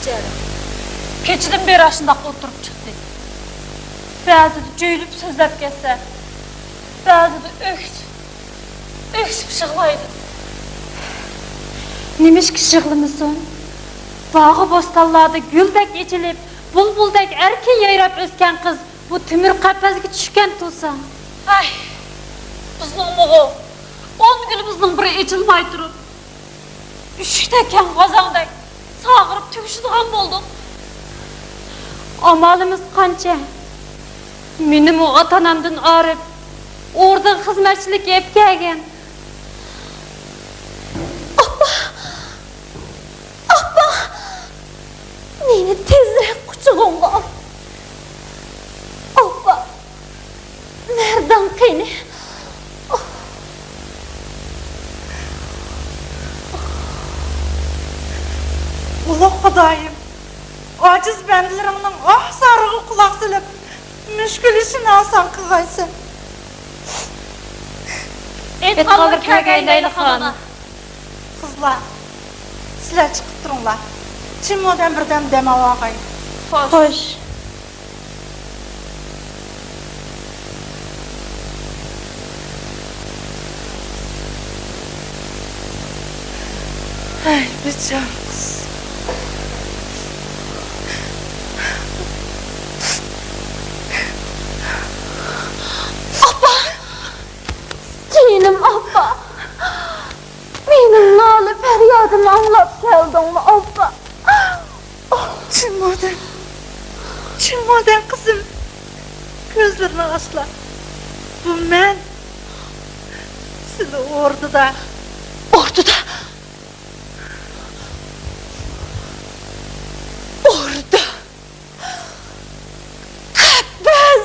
كېچىدىن بېرى ئاشۇنداق ئولتۇرۇپ چىقتى. بەزىدە جۆيلۈپ سۆزلەپ كەتسە، بەزىدە ئۆكسۈپ، ئۆكسۈپ يىغلايدۇ. نېمىشقا يىغلىمىسۇن؟ باغۇ بوستانلاردا گۈلدەك ئېچىلىپ، بۇلبۇلدەك ئەركىن يايراپ ئۆسكەن قىز بۇ تۆمۈر قەپەسكە چۈشكەن تۇرسا. ئاي، بىزنىڭمۇغۇ ئون گۈلىمىزنىڭ بىرى ئېچىلماي تۇرۇپ، ئۈششۈك تەگكەن غازاڭدەك ساغىرىپ تۈگىشىدىغان بولدۇق. ئامالىمىز قانچە؟ مېنىمۇ ئاتا-ئانامدىن ئايرىپ، ئوردىغا خىزمەتچىلىككە ئېلىپ كەلگەن. ئاپا! ئاپا! مېنى تېزرەك قۇچىقىڭغا ئال. ئاپا! مەردان قېنى؟ ئۇلۇغ خۇدايىم، ئاجىز بەندىلىرىڭنىڭ ئاھ-زارىغا قۇلاق سېلىپ، مۈشكۈل ئىشىنى ئاسان قىلغايسەن. ئېيتقانلىرى كەلگەي لەيلىخان. قىزلار، سىلەر چىقىپ تۇرۇڭلار. چىممودەن بىردەم دەم ئالالاي. خوش. خوش. ھەي، بىچارە قىز. ئاپا! جېنىم ئاپا! مېنىڭ نالە پەريادىمنى ئاڭلاپ كەلدىڭمۇ، ئاپا؟ چىممودەن، چىممودەن قىزىم، كۆزلىرىنى ئاچلا. بۇ مەن. سىلى ئوردىدا. ئوردىدا؟ ئوردا. قەپەس!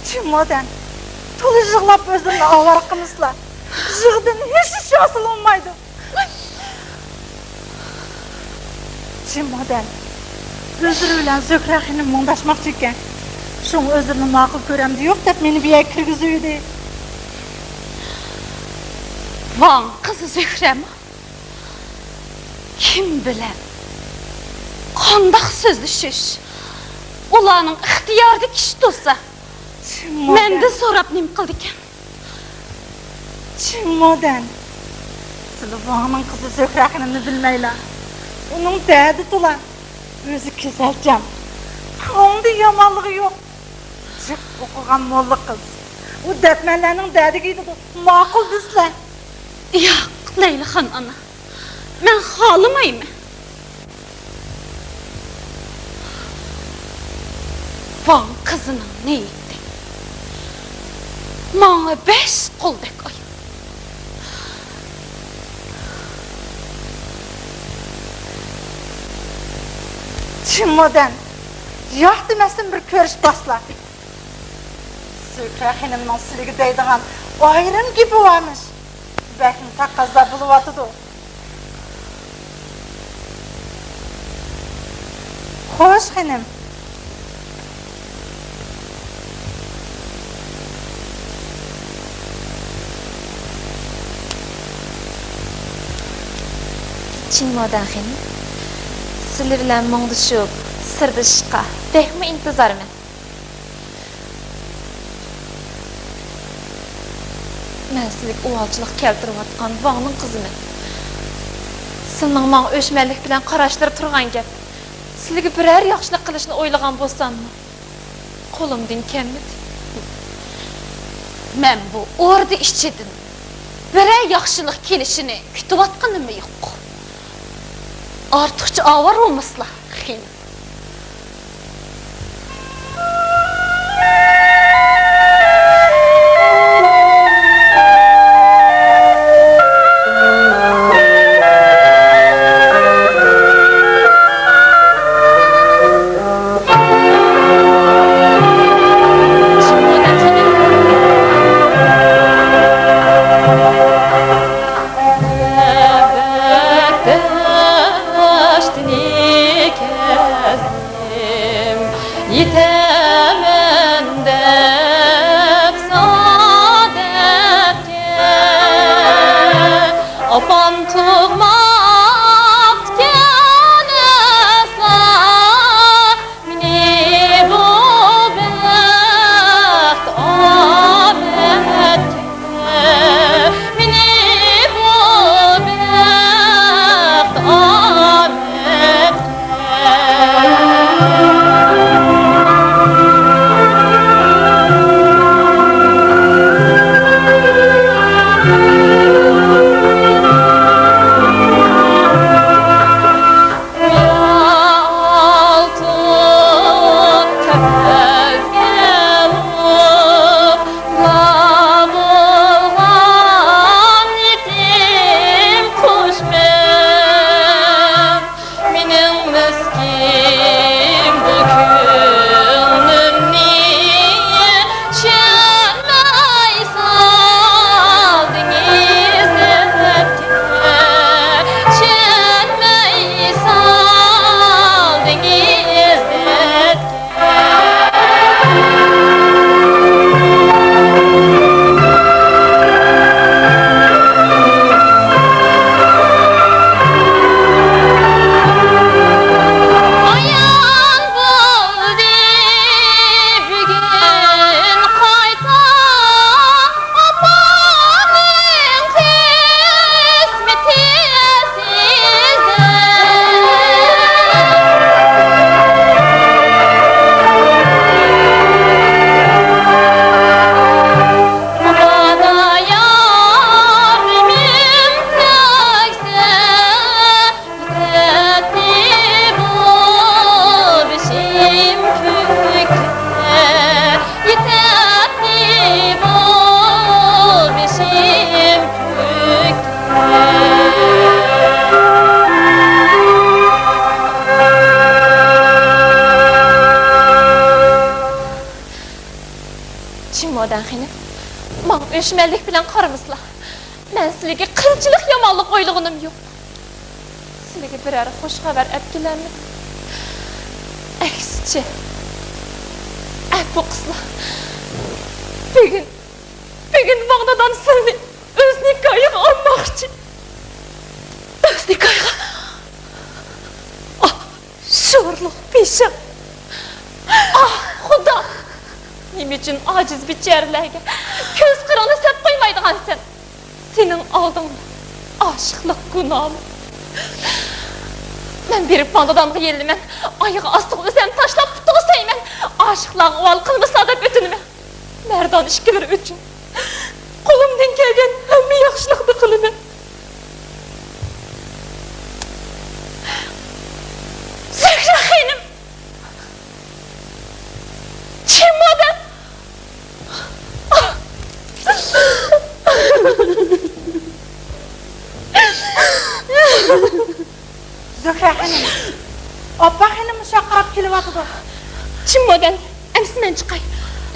چىممودەن، تولا يىغلاپ ئۆزۈمنى ئاۋارە قىلمىسىلا، يىغىدىن ھېچ ئىش ھاسىل بولمايدۇ. چىممودەن، ئۆزلىرى بىلەن زۆھرە خېنىم مۇڭداشماقچى ئىكەن. شۇڭا ئۆزلىرىنى ماقۇل كۆرەمدۇ يوق دەپ مېنى بۇ يەرگە كىرگۈزۈۋىدى. ۋاڭ قىزى زۆھرەمۇ؟ كىم بىلەن قانداق سۆزلىشىش ئۇلارنىڭ ئىختىيارىدىكى ئىش تۇرسا، مەندىن سوراپ نېمە قىلىدىكەن؟ چىممودەن، سىلى ۋاڭنىڭ قىزى زۆھرە خېنىمنى بىلمەيلا. ئۇنىڭ دەردى تولا، ئۆزى كېسەلچان، كۆڭلىدە يامانلىقى يوق. جىق ئوقۇغان موللا قىز. ئۇ دەرمەنلەرنىڭ دەردىگە يېتىدۇ. ماقۇل دېسىلە. ياق، لەيلىخان ئانا. مەن خالىمايمەن. ۋاڭ قىزىنىڭ نىيىتى ماڭا بەش قولدەك ئايان. چىممودەن، ياق دېمەستىن بىر كۆرۈشۈپ باسلا. زۆھرە خېنىمنىڭ سىلىگە دەيدىغان ئايرىم گېپى بارمىش. بەكمۇ تەقەززا بولۇۋاتىدۇ. خوش، خېنىم. چىممودەن خېنىم، سىلى بىلەن مۇڭدىشىپ، سىردىشىشقا بەكمۇ ئىنتىزارمەن. مەن سىلىگە ئۇۋالچىلىق كەلتۈرۈۋاتقان ۋاڭنىڭ قىزىمەن. سىلىنىڭ ماڭا ئۆچمەنلىك بىلەن قاراشلىرى تۇرغان گەپ. سىلىگە بىرەر ياخشىلىق قىلىشنى ئويلىغان بولساممۇ، قولۇمدىن كەلمىدى. مەن بۇ ئوردا ئىچىدىن بىرەر ياخشىلىق كېلىشىنى كۈتۈۋاتقىنىممۇ يوق. ئارتۇقچە ئاۋارە بولمىسىلا، خېنىم. ئۆچمەنلىك بىلەن قارىمىسىلا، مەن سىلىگە قىلچىلىك يامانلىق ئويلىغىنىم يوق. سىلىگە بىرەر خوش خەۋەر ئەپ كېلەلمىدىم. ئەكسىچە، ئەپۇ قىلسىلا، بۈگۈن، بۈگۈن ۋاڭ دادام سىلنى ئۆز نىكاھىغا ئالماقچى. ئۆز نىكاھىغا؟ ئاھ، شورلۇق بېشىڭ! ئاھ، خۇدا! نېمە ئۈچۈن ئاجىز بىچارىلەرگە كۆز قىرىڭنى سەپ قويمايدىغانسەن؟ سېنىڭ ئالدىڭدا ئاشىقلىق گۇناھمۇ؟ مەن بېرىپ ۋاڭ دادامغا يېلىنىمەن، ئايىغى ئاستىغا ئۆزۈمنى تاشلاپ پۇتىغا سۆيىمەن، ئاشىقلارغا ئۇۋال قىلمىسىلا دەپ ئۆتۈنىمەن. مەردان ئىككىلىرى ئۈچۈن قولۇمدىن كەلگەن ھەممە ياخشىلىقنى قىلىمەن. زۆھرە خېنىم! چىمودەن! زۆھرە خېنىم، ئاپپاق خېنىم مۇشۇ ياققا قاراپ كېلىۋاتىدۇ. چىمودەن، ئەمىسە مەن چىقاي.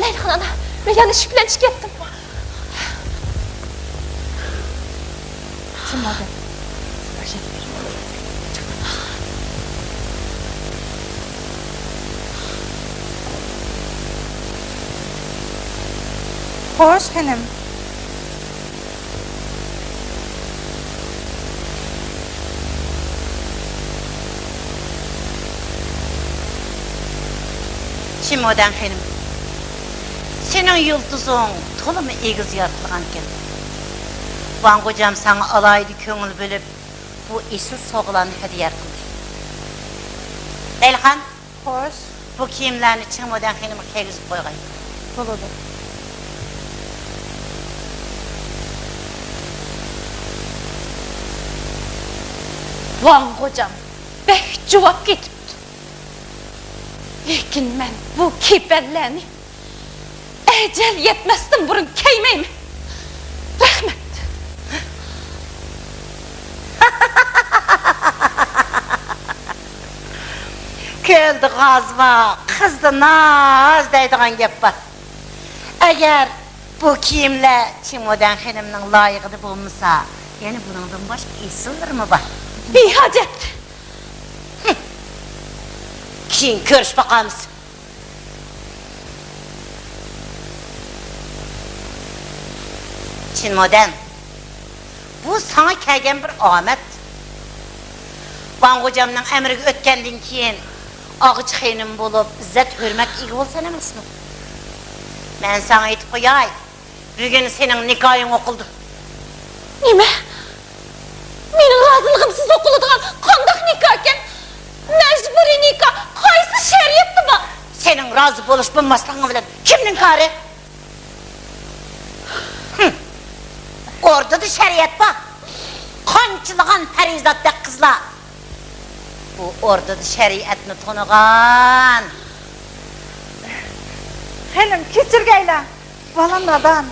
لەيلىخان ئانا، مەن يەنە ئىشىك بىلەن چىقىپ كەتتىم. چىمودەن. خوش، خېنىم. چىمودەن خېنىم، سېنىڭ يۇلتۇزۇڭ تولىمۇ ئېگىز يارقىرىغانىكەن. ۋاڭ غوجام ساڭا ئالاھىدە كۆڭۈل بۆلۈپ، بۇ ئېسىل سوۋغىلارنى ھەدىيە قىلدى. لەيلىخان، خوش. بۇ كىيىملەرنى چىمودەن خېنىمغا كىيگۈزۈپ قويغاي. بولىدۇ. ۋاڭ غوجام بەك جۇۋاپ كېتىپتۇ. لېكىن مەن بۇ كېپەنلەرنى ئەجەل يەتمەستىن بۇرۇن كىيمەيمەن. رەھمەت. كۆلدە غاز بار، قىزدا ناز دەيدىغان گەپ بار. ئەگەر بۇ كىيىملەر چىمودەن خېنىمنىڭ لايىقىدا بولمىسا، يەنە بۇنىڭدىن باشقا ئېسىللىرىمۇ بار. بىھاجەت. كېيىن كۆرۈشۈپ باقارمىز. چىمودەن، بۇ ساڭا كەلگەن بىر ئامەت. ۋاڭ غوجامنىڭ ئەمرىگە ئۆتكەندىن كېيىن، ئاغىچى خېنىم بولۇپ، ئىززەت-ھۆرمەتكە ئىگە بولىسەن ئەمەسمۇ؟ مەن ساڭا ئېيتىپ قوياي، بۈگۈن سېنىڭ نىكاھىڭ ئوقۇلدى. نېمە؟ مېنىڭ رازىلىقىمسىز ئوقۇلىدىغان قانداق نىكاھكەن؟ مەجبۇرىي نىكاھ قايسى شەرىئەتتە بار؟ سېنىڭ رازى بولۇش بولماسلىقىڭ بىلەن كىمنىڭ كارى؟ ھىم. ئوردىدا شەرىئەت بار. قانچىلىغان پەرىزاتتەك قىزلار. بۇ ئوردىدا شەرىئەتنى تونۇغان. خېنىم، كەچۈرگەيلا. بالا نادان.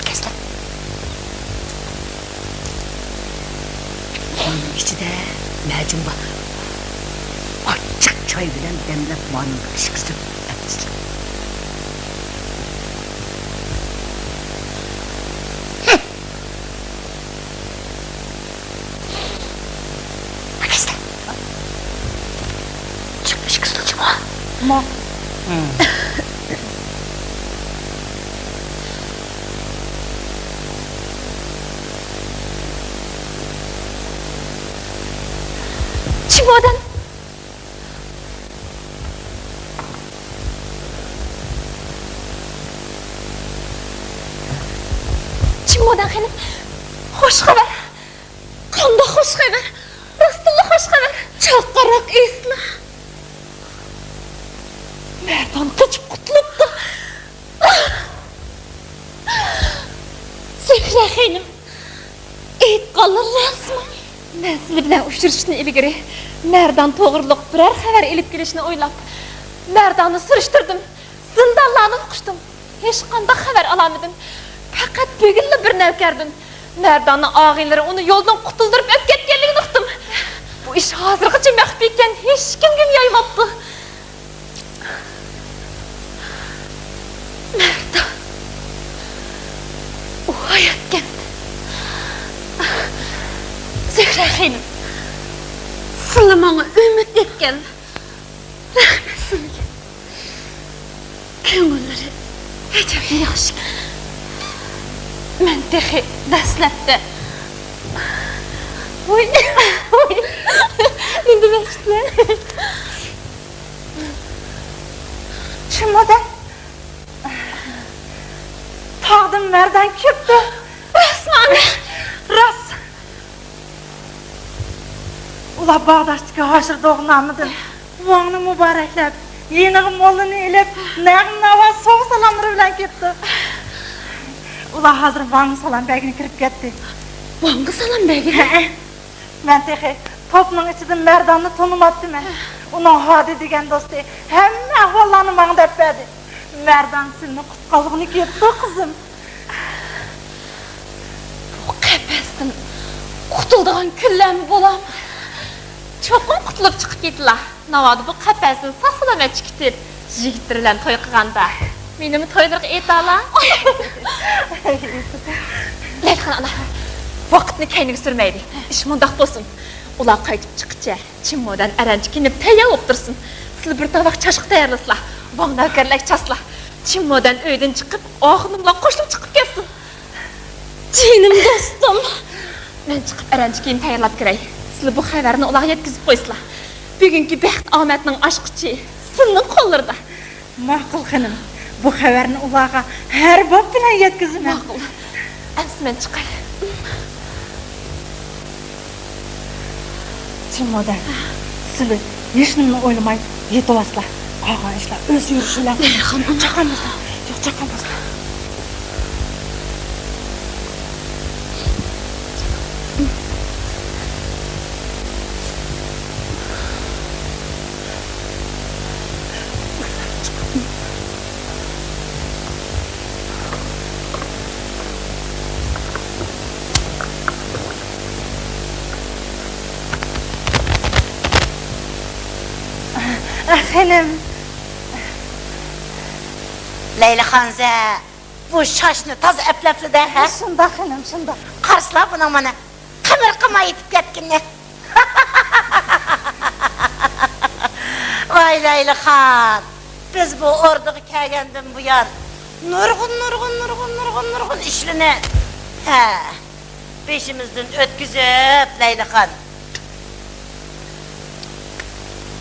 كەسلە. قولنىڭ ئىچىدە مەجۈن بار. ئاچچىق چاي بىلەن دەملەپ، مانىڭغا ئىچكۈزۈپ ئەپسىلە. چىمودان. چىمودان خېنىم، خوش خەۋەر! قانداق خوش خەۋەر؟ راستتىنلا خوش خەۋەر! چاقىرىق ئېيتسىلا! مەردان قېچىپ قۇتۇلۇپتۇ! زۆھرە خېنىم! ئېيتقانلىرى راستمۇ؟ مەن سىلەر بىلەن ئۇچرىشىشتىن ئىلگىرى، مەردان توغرۇلۇق بىرەر خەۋەر ئېلىپ كېلىشنى ئويلاپ، مەرداننى سۈرۈشتۈردۈم، زىندانلارنى ئۇقۇشتۇم. ھېچقانداق خەۋەر ئالالمىدىم. پەقەت بۈگۈنلا بىر نەۋكەردىن مەرداننىڭ ئاغىنىلىرى ئۇنى يولدىن قۇتۇلدۇرۇپ ئۆتۈپ كەتكەنلىكىنى ئۇقتۇم. بۇ ئىش ھازىرغىچە مەخپىيكەن، ھېچكىمگىمۇ يايماپتۇ. يەتكەن. زۆھرە خېنىم، سىلە ماڭا ئۈمىد يەتكەن. رەھمەت سىلىگە. كۆڭۈللىرى ئەجەب ياخشى. مەن تېخى دەسلەپتە. ۋوي، ۋوي. نېمە دېمەكچىسىلەر؟ چىمۇدەن تاغدىن مەردان كېلىپتۇ. راستمۇ ئانا؟ راست. ئۇلار باغداشتىكى ھاشىر دوغنامىدىن ۋاڭنى مۇبارەكلەپ، يېنىغا موللىنى ئېلىپ، نەغمە ناۋا، سوۋغا سالاملىرى بىلەن كېلىپتۇ. ئۇلار ھازىر ۋاڭغا سالام بەرگىلى كىرىپ كەتتى. ۋاڭغا سالام بەرگىلى؟ ھەئە. مەن تېخى توپنىڭ ئىچىدە مەرداننى تونۇماپتىمەن. ئۇنىڭ ھادى دېگەن دوستى ھەممە ئەھۋاللارنى ماڭا دەپ بەردى. مەردان سىلىنى قۇتقۇزغىلى كېلىپتۇ، قىزىم. بۇ قەپەستىن قۇتۇلىدىغان كۈنلەرمۇ بولامدۇ؟ چوقۇم قۇتۇلۇپ چىقىپ كېتىلا. ناۋادا بۇ قەپەستىن ساق-سالامەت چىقىپ، يىگىتلىرى بىلەن توي قىلغاندا، مېنىمۇ تويلىرىغا ئېيتالا. لەيلىخان ئانا، ۋاقىتنى كەينىگە سۈرمەيلى. ئىش مۇنداق بولسۇن. ئۇلار قايتىپ چىققىچە چىممودەن ئەرەنچە كىيىنىپ تەييار بولۇپ تۇرسۇن. سىلەر بىر تاۋاق چاشقا تەييارلىسىلا. ۋاڭ نۆكەرلەرگە چاچسىلا. چىممودەن ئۆيدىن چىقىپ، ئاخۇنۇم بىلەن قوشۇلۇپ چىقىپ كەتسۇن. جېنىم دوستۇم. مەن چىقىپ ئەرەنچە كىيىم تەييارلاپ كىرەي. سىلەر بۇ خەۋەرنى ئۇلارغا يەتكۈزۈپ قويسىلا. بۈگۈنكى بەخت ئامەتنىڭ ئاچقۇچى سىلىنىڭ قوللىرىدا. ماقۇل خېنىم، بۇ خەۋەرنى ئۇلارغا ھەر باب بىلەن يەتكۈزىمەن. ماقۇل. ئەمسە مەن چىقاي. چىممودەن، سىلى ھېچنېمىنى ئويلىماي يېتىۋالسىلا. قالغان ئىشلار ئۆز يۈرۈشى بىلەن. لەيلىخان ئانا. چاققان بولسا. يوق، چاققان بولسا. خېنىم. لەيلىخانزە، بۇ شاشنى تازا ئەپلەپسىدە، ھە؟ شۇنداق خېنىم، شۇنداق. قارىسىلا بۇنىڭ مانا قىمىر قىلماي يېتىپ كەتكىنىنى. ۋاي لەيلىخان، بىز بۇ ئوردىغا كەلگەندىن بۇيان نۇرغۇن، نۇرغۇن، نۇرغۇن، نۇرغۇن، نۇرغۇن ئىشلىنى، ھە، بېشىمىزدىن ئۆتكۈزۈپ، لەيلىخان.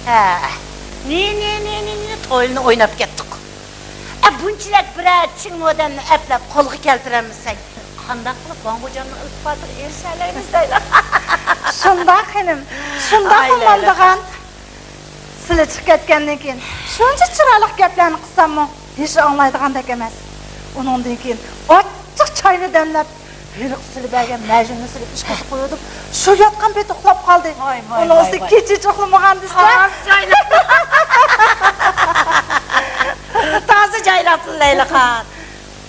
ھە، نى، نى، نى، نى، نى، تويلىنى ئويناپ كەتتۇق. ئە، بۇنچىلىك بىرەر چىڭمودەننى ئەپلەپ قولغا كەلتۈرەلمىسەك، قانداق قىلىپ ۋاڭ غوجامنىڭ ئىلتىپاتىغا ئېرىشەلەيمىز دەيلا. شۇنداق خېنىم، شۇنداق ئاي، لەيلىخان. ئوماندىغان. سىلى چىقىپ كەتكەندىن كېيىن شۇنچە چىرايلىق گەپلەرنى قىلساممۇ، ھېچ ئاڭلايدىغاندەك ئەمەس. ئۇنىڭدىن كېيىن ئاچچىق چاينى دەملەپ، ھېلىقى سىلى بەرگەن مەجۈننى سېلىپ ئىچكۈزۈپ قويۇۋېتىپ، شۇ ياتقان پېتى ئۇخلاپ قالدى. ۋاي، ۋاي، ئۇنىڭ ۋاي، ئۈستىگە ۋاي. كېچىچە ئۇخلىمىغان دېسە. تازا جايلاپسىز. تازا جايلاپسىز، لەيلىخان.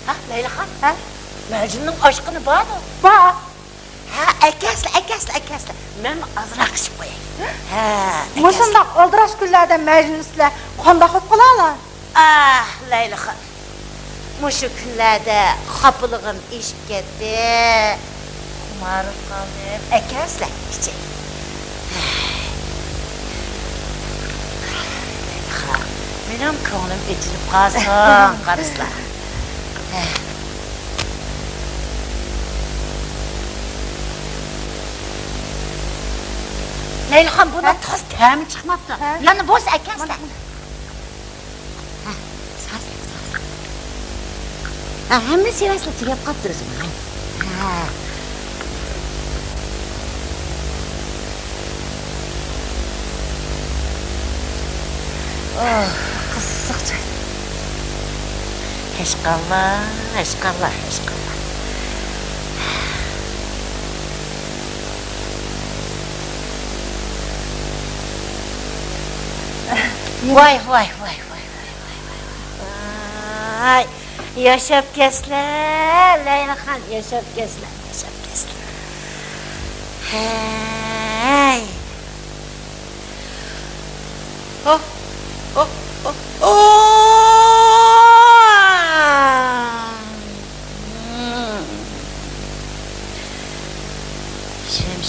ھە، لەيلىخان؟ ھە؟ مەجۈننىڭ ئاشقىنى بارمۇ؟ بار. ھە، ئەكەلسىلە، ئەكەلسىلە، ئەكەلسىلە. مەنمۇ ئازراق ئىچىپ قوياي. ھە، ئەكەلسىلە. مۇشۇنداق ئالدىراش كۈنلەردە مەجنۇنسىلەر قانداق بولۇپ قالالار؟ ئاھ، لەيلىخان. مۇشۇ كۈنلەردە خاپىلىقىم ئېشىپ كەتتى. خۇمارىپ قالدىم. ئەكەلسىلە، ئىچەي. لەيلىخان، مېنىڭ كۆڭلۈم ئېچىلىپ قالسۇن، قارىسىلا. لەيلىخان، بۇنىڭ ھە؟ تازا تەمى چىقماپتۇ. ھە؟ يەنە بولسا ئەكەلسە. مانا، مانا. ھە، سازلىق، سازلىق. ھە، ھەممە سېۋەسلەر تۈگەپ قاپتۇ ئۆزۈم. ھە. ھە. ئوھ، قىزىق چاي. ھەشقاللا، ھەشقاللا، ھەشقاللا. ۋاي، ۋاي، ۋاي، ۋاي، ۋاي، ۋاي، ۋاي. ياشاپ كەتسىلە، لەيلىخان، ياشاپ كەتسىلە، ياشاپ كەتسىلە. ھەي. ھو، ھو، ھو، ھو.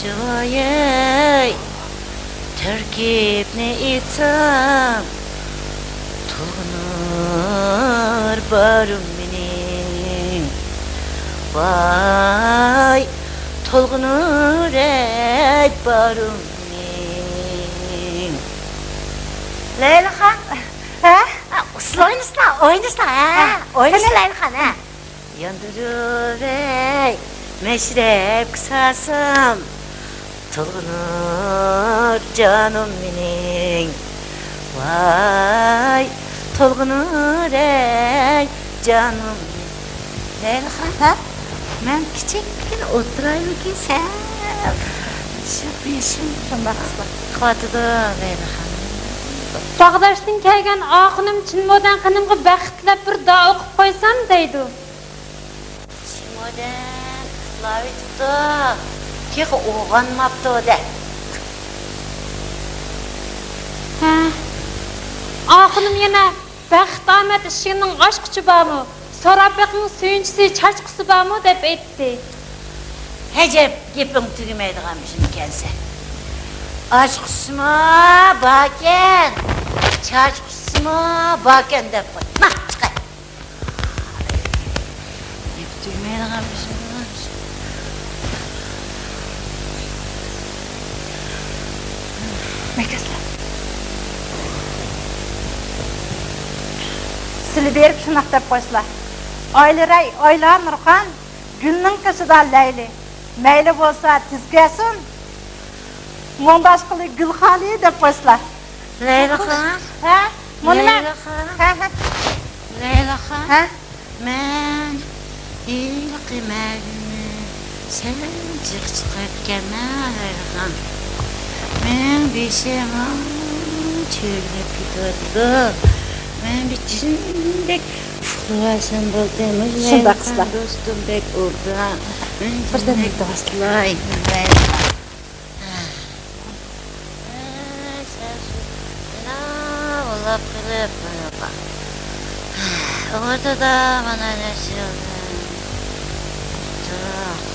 ۋايەي، تەركىبنى ئېيتسام، تولغىنار بارۇم مېنىڭ. ۋاي، تولغىنار ئەي بارۇم مېنىڭ. لەيلىخان. ھە؟ ئۇسسۇل ئوينىسىلا، ئوينىسىلا، ھە؟ ھە. ئوينىسىلا، قېنى. لەيلىخان، ھە؟ ياندۇرۇۋەي مەشرەپكە سالسام، تولغىنار جانىم مېنىڭ. ۋاي، تولغىنار ئەي جانىم. لەيلىخان، ھە؟ مەن كىچىككىنە ئولتۇرايمىكىن سەل؟ شۇ بېشىم شۇنداق قىلىۋاتىدۇ، لەيلىخان. باغداشتىن كەلگەن ئاخۇنۇم چىن مودەن خېنىمغا بەخت تىلەپ بىر دۇئا ئوقۇپ قويسام دەيدۇ. شىمودەن ئۇخلاۋېتىپتۇ. تېخى ئويغانماپتۇ دە. ھە. ئاخۇنۇم يەنە، «بەخت ئامەت ئىشىكنىڭ ئاچقۇچى بارمۇ؟ سوراپ بېقىڭ، سۈيۈنچىسى، چاچقۇسى بارمۇ؟» دەپ ئېيتتى. ئەجەب، گېپىڭ تۈگىمەيدىغان بىشىم ئىكەنسەن. ئاچقۇچىمۇ باركەن، چاچقۇچىمۇ باركەن دەپ قوي. ما، چىقاي. گېپى تۈگىمەيدىغان بىشىم. مەكەسلەر. سىلى بېرىپ شۇنداق دەپ قويسىلا. ئايلىراي ئايلار نۇرخان، گۈلنىڭ قېشىدا لەيلى. مەيلى بولسا تېز كەلسۇن. مۇڭداش قىلى گۈلخالى دەپ قويسىلا. لەيلىخان. ھە؟ مۇنى مەن. لەيلىخان. ھە، ھە. لەيلىخان. ھە؟ مەن ھېلىقى مەگۈلنى سەل جىق چىقىرىپتىكەنمەن، لەيلىخان. مېنىڭ بېشىم چۆرىلەپ كېتىۋاتىدۇ. مەن بىر جىمدەك ئۇخلىۋالسام بولدى. شۇنداق لەيلىخان قىلسىلا. دوستۇم بەك ئوبدان. مەن بىردەم جىمدەك ئولتۇرۇڭ. ئۇخلاي، لەيلىخان. ھە، سەل شۇ ئويلاپ قېلىپ، ئوردىدا مانا نەچچە يىلدىن تۇرۇپ.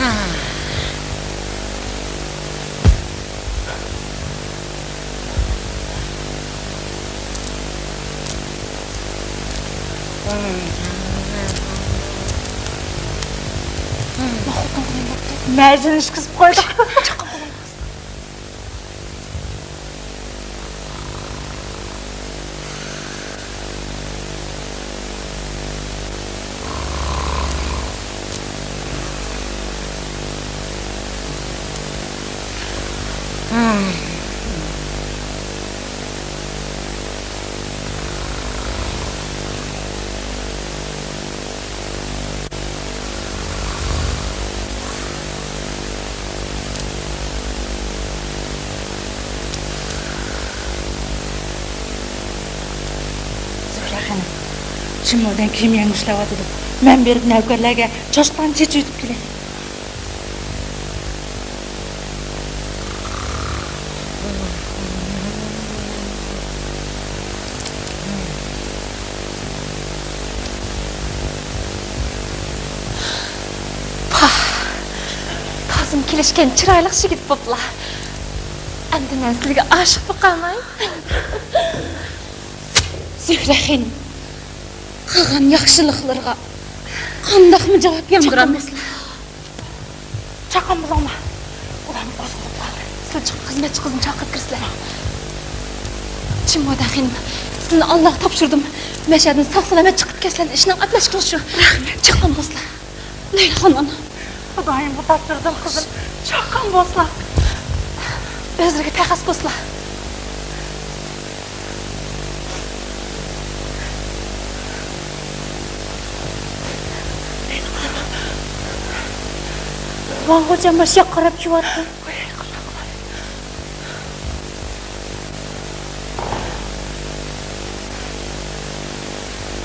ھە. مەجۈن ئىچكۈزۈپ قويدۇق. زۆھرە خېنىم، چىممۇدەن كىيىم يەڭگۈشلەۋاتىدۇ. مەن بېرىپ نەۋكەرلەرگە چاشقان چېچىۋېتىپ كېلەي. پاھ! تازىمۇ كېلىشكەن چىرايلىق يىگىت بوپلا. ئەمدى مەن سىلىگە ئاشىق بولۇپ قالماي؟ زۆھرە خېنىم، قىلغان ياخشىلىقلىرىغا قانداقمۇ جاۋاب بېرىمدىكىن؟ چاققان بولسىلا. چاققان بولۇڭلار. ئۇلارمۇ قورسىقى توق قالدى. سىلى چىقىپ خىزمەتچى قىزنى چاقىرىپ كىرىسىلەر. چىممۇدەن خېنىم، سىلىنى ئاللاغا تاپشۇردۇم. مەشەدىن ساق-سالامەت چىقىپ كەلسىلەر، ئىشنىڭ ئەپلەشكە شۇ. رەھمەت. چاققان بولسىلا. لەيلىخان ئانا. خۇدايىمغا تاپشۇردۇم قىزىم. چاققان بولسىلا. ئۆزلىرىگە تەخەس بولسىلا. ۋاڭغۇجام ماشۇ ياققا قاراپ كېلىۋاتىدۇ.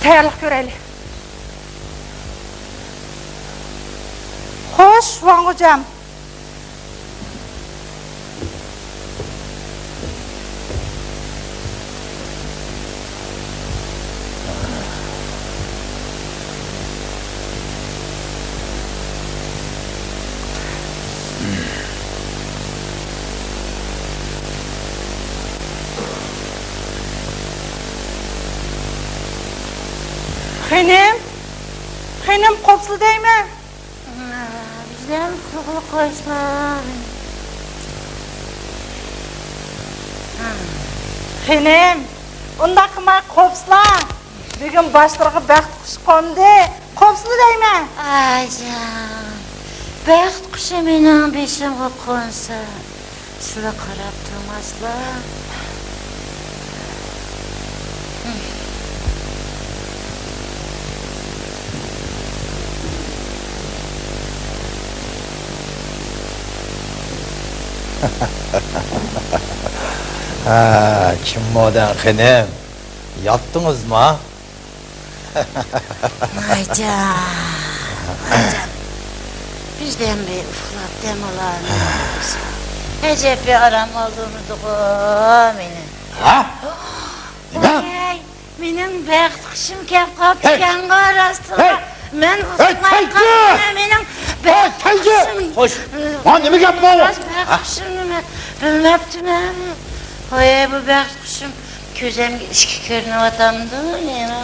تەييارلىق كۆرەيلى. خوش، ۋاڭغۇجام. خېنىم، خېنىم، قوپسىلا دەيمەن. بىزدىن قوپسىلا قويسىلا. خېنىم، ئۇنداق قىلماي قوپسىلا. بۈگۈن باشلىرىغا بەخت قۇشى قوندى. قوپسىلا دەيمەن. ئايجان، بەخت قۇشى مېنىڭ بېشىمغا قونسا، سىلە قاراپ تۇرماسلا. ھە، كىم مودەن خېنىم؟ ياتتىڭىزمۇ؟ ئايجان، ئايجان، بىردەم بىر ئۇخلاپ دەم ئالالمىدىم. ئەجەب بىر ئارام ئالدۇرمىدىغۇ مېنى. ھە؟ نېمە؟ ۋاي، مېنىڭ بەخت قۇشۇم كەپ قاپتىكەنغۇ راستىنلا. ھەي! مەن ئۇخلىماي قالدىم، مېنىڭ بەخت قۇشۇم. خوش. ھە، نېمە گەپ بۇ؟ بەخت قۇشۇمنى مەن بىلمەپتىمەن. ۋاي، بۇ بەخت قۇشۇم. كۆزۈمگە ئىككى كۆرۈنۈۋاتامدۇ نېمە؟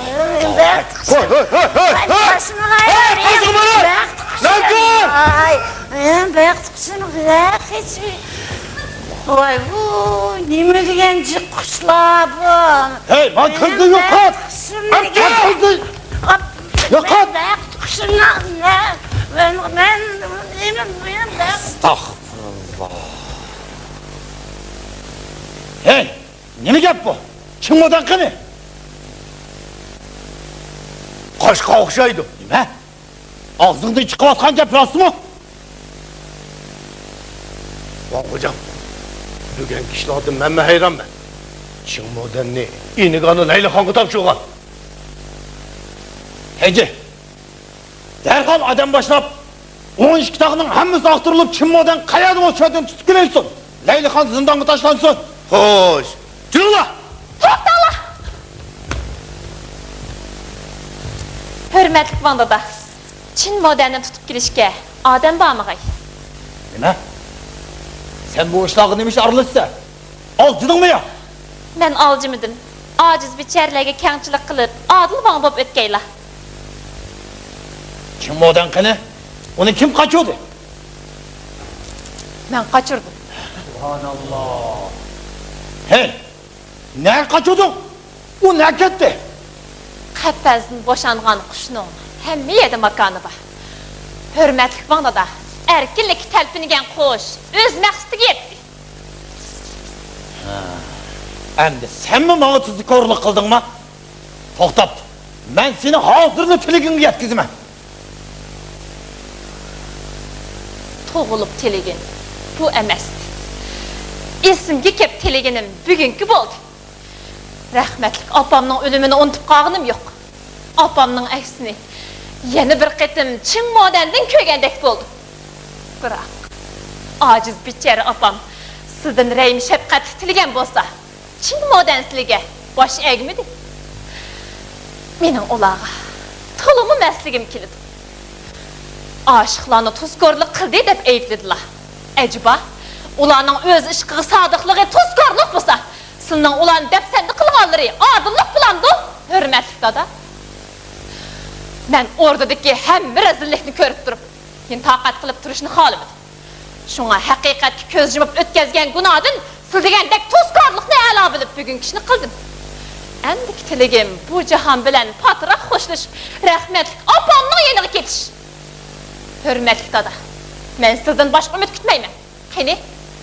بەخت قۇشۇم. ھوي، ھوي، ھوي، ھوي، ھوي! بەخت قۇشۇم. ۋاي، مېنىڭ بەخت قۇشۇم. ۋاي، مېنىڭ بەخت قۇشۇم. ۋاي، ۋۇي، نېمە دېگەن جىق قۇشلار بۇ؟ ھەي، مانا كۆزنى يوقات! بەخت قۇشۇم دېگەن. يوقات! بەخت قۇشۇم. مەن، مەن، مېنىڭ، مېنىڭ بەخت. ئەستەغپۇرۇللا. ھەي! نېمە گەپ بۇ؟ چىڭمودەن قېنى؟ قاشقا ئوخشايدۇ. نېمە؟ ئاغزىڭدىن چىقىۋاتقان گەپ راستمۇ؟ ۋاڭ خوجام، بۈگۈنكى ئىشلاردىن مەنمۇ ھەيرانمەن. چىڭمودەننى ئىنىگانى لەيلىخانغا تاپشۇرغان. ھەيجى، دەرھال ئادەم باشلاپ، ئون ئىككى تاغنىڭ ھەممىسى ئاختۇرۇلۇپ، چىڭمودەن قەيەردە بولسا شۇ يەردىن تۇتۇپ كېلىنسۇن. لەيلىخان زىندانغا تاشلانسۇن. خوش. جۈرۈڭلار! توختاڭلار! ھۆرمەتلىك ۋاڭ دادا، چىن مودەننى تۇتۇپ كېلىشكە ئادەم بارمىغاي؟ نېمە؟ سەن بۇ ئىشلارغا نېمە ئۈچۈن ئارىلىشىسەن؟ ئالجىدىڭمۇ يا؟ مەن ئالجىمىدىم. ئاجىز بىچارىلەرگە كەڭچىلىك قىلىپ، ئادىل ۋاڭ بولۇپ ئۆتكەيلا. چىڭ مودەن قېنى؟ ئۇنى كىم قاچۇردى؟ مەن قاچۇردۇم. سۇبھاناللا. ھەي! نەگە قاچۇردۇڭ؟ ئۇ نەگە كەتتى؟ قەپەستىن بوشانغان قۇشنىڭ ھەممە يەردە ماكانى بار. ھۆرمەتلىك ۋاڭ دادا، ئەركىنلىككە تەلپۈنگەن قۇش ئۆز مەقسىتىگە يەتتى. ھە، ئەمدى سەنمۇ ماڭا تۇزكورلۇق قىلدىڭما؟ توختاپ تۇر، مەن سېنى ھازىرلا تىلىكىڭگە يەتكۈزىمەن. تۇغۇلۇپ تىلىگىن بۇ ئەمەستى. ئېسىمگە كەپ تىلىگىنىم بۈگۈنكى بولدى. رەھمەتلىك ئاپامنىڭ ئۆلۈمىنى ئۇنتۇپ قالغىنىم يوق. ئاپامنىڭ ئەكسىنى يەنە بىر قېتىم چىڭ مودەندىن كۆرگەندەك بولدۇم. بىراق، ئاجىز بىچارە ئاپام سىزدىن رەھىم-شەپقەتلىك تىلىگەن بولسا، چىڭ مودەن سىلىگە باش ئەگمىدى. مېنىڭ ئۇلارغا تولىمۇ مەستلىگىم كېلىدۇ. ئاشىقلارنى تۇزكورلۇق قىلدى دەپ ئەيىبلىدىلا. ئەجەبا، ئۇلارنىڭ ئۆز ئىشقىغا سادىقلىقى تۇزكورلۇق بولسا، سىلىنىڭ ئۇلارنى دەپسەندە قىلغانلىرى ئادىللىق بولامدۇ، ھۆرمەتلىك دادا؟ مەن ئوردىدىكى ھەممە رەزىللىكنى كۆرۈپ تۇرۇپ، يەنە تاقەت قىلىپ تۇرۇشنى خالىمىدىم. شۇڭا ھەقىقەتكە كۆز يۇمۇپ ئۆتكەزگەن گۇناھتىن سىز دېگەندەك تۇزكورلۇقنى ئەلا بىلىپ، بۈگۈنكى ئىشنى قىلدىم. ئەمدىكى تىلىكىم بۇ جاھان بىلەن پاتراق خوشلىشىپ، رەھمەتلىك ئاپامنىڭ يېنىغا كېتىش. ھۆرمەتلىك دادا، مەن سىزدىن باشقا ئۈمىد كۈتمەيمەن. قېنى،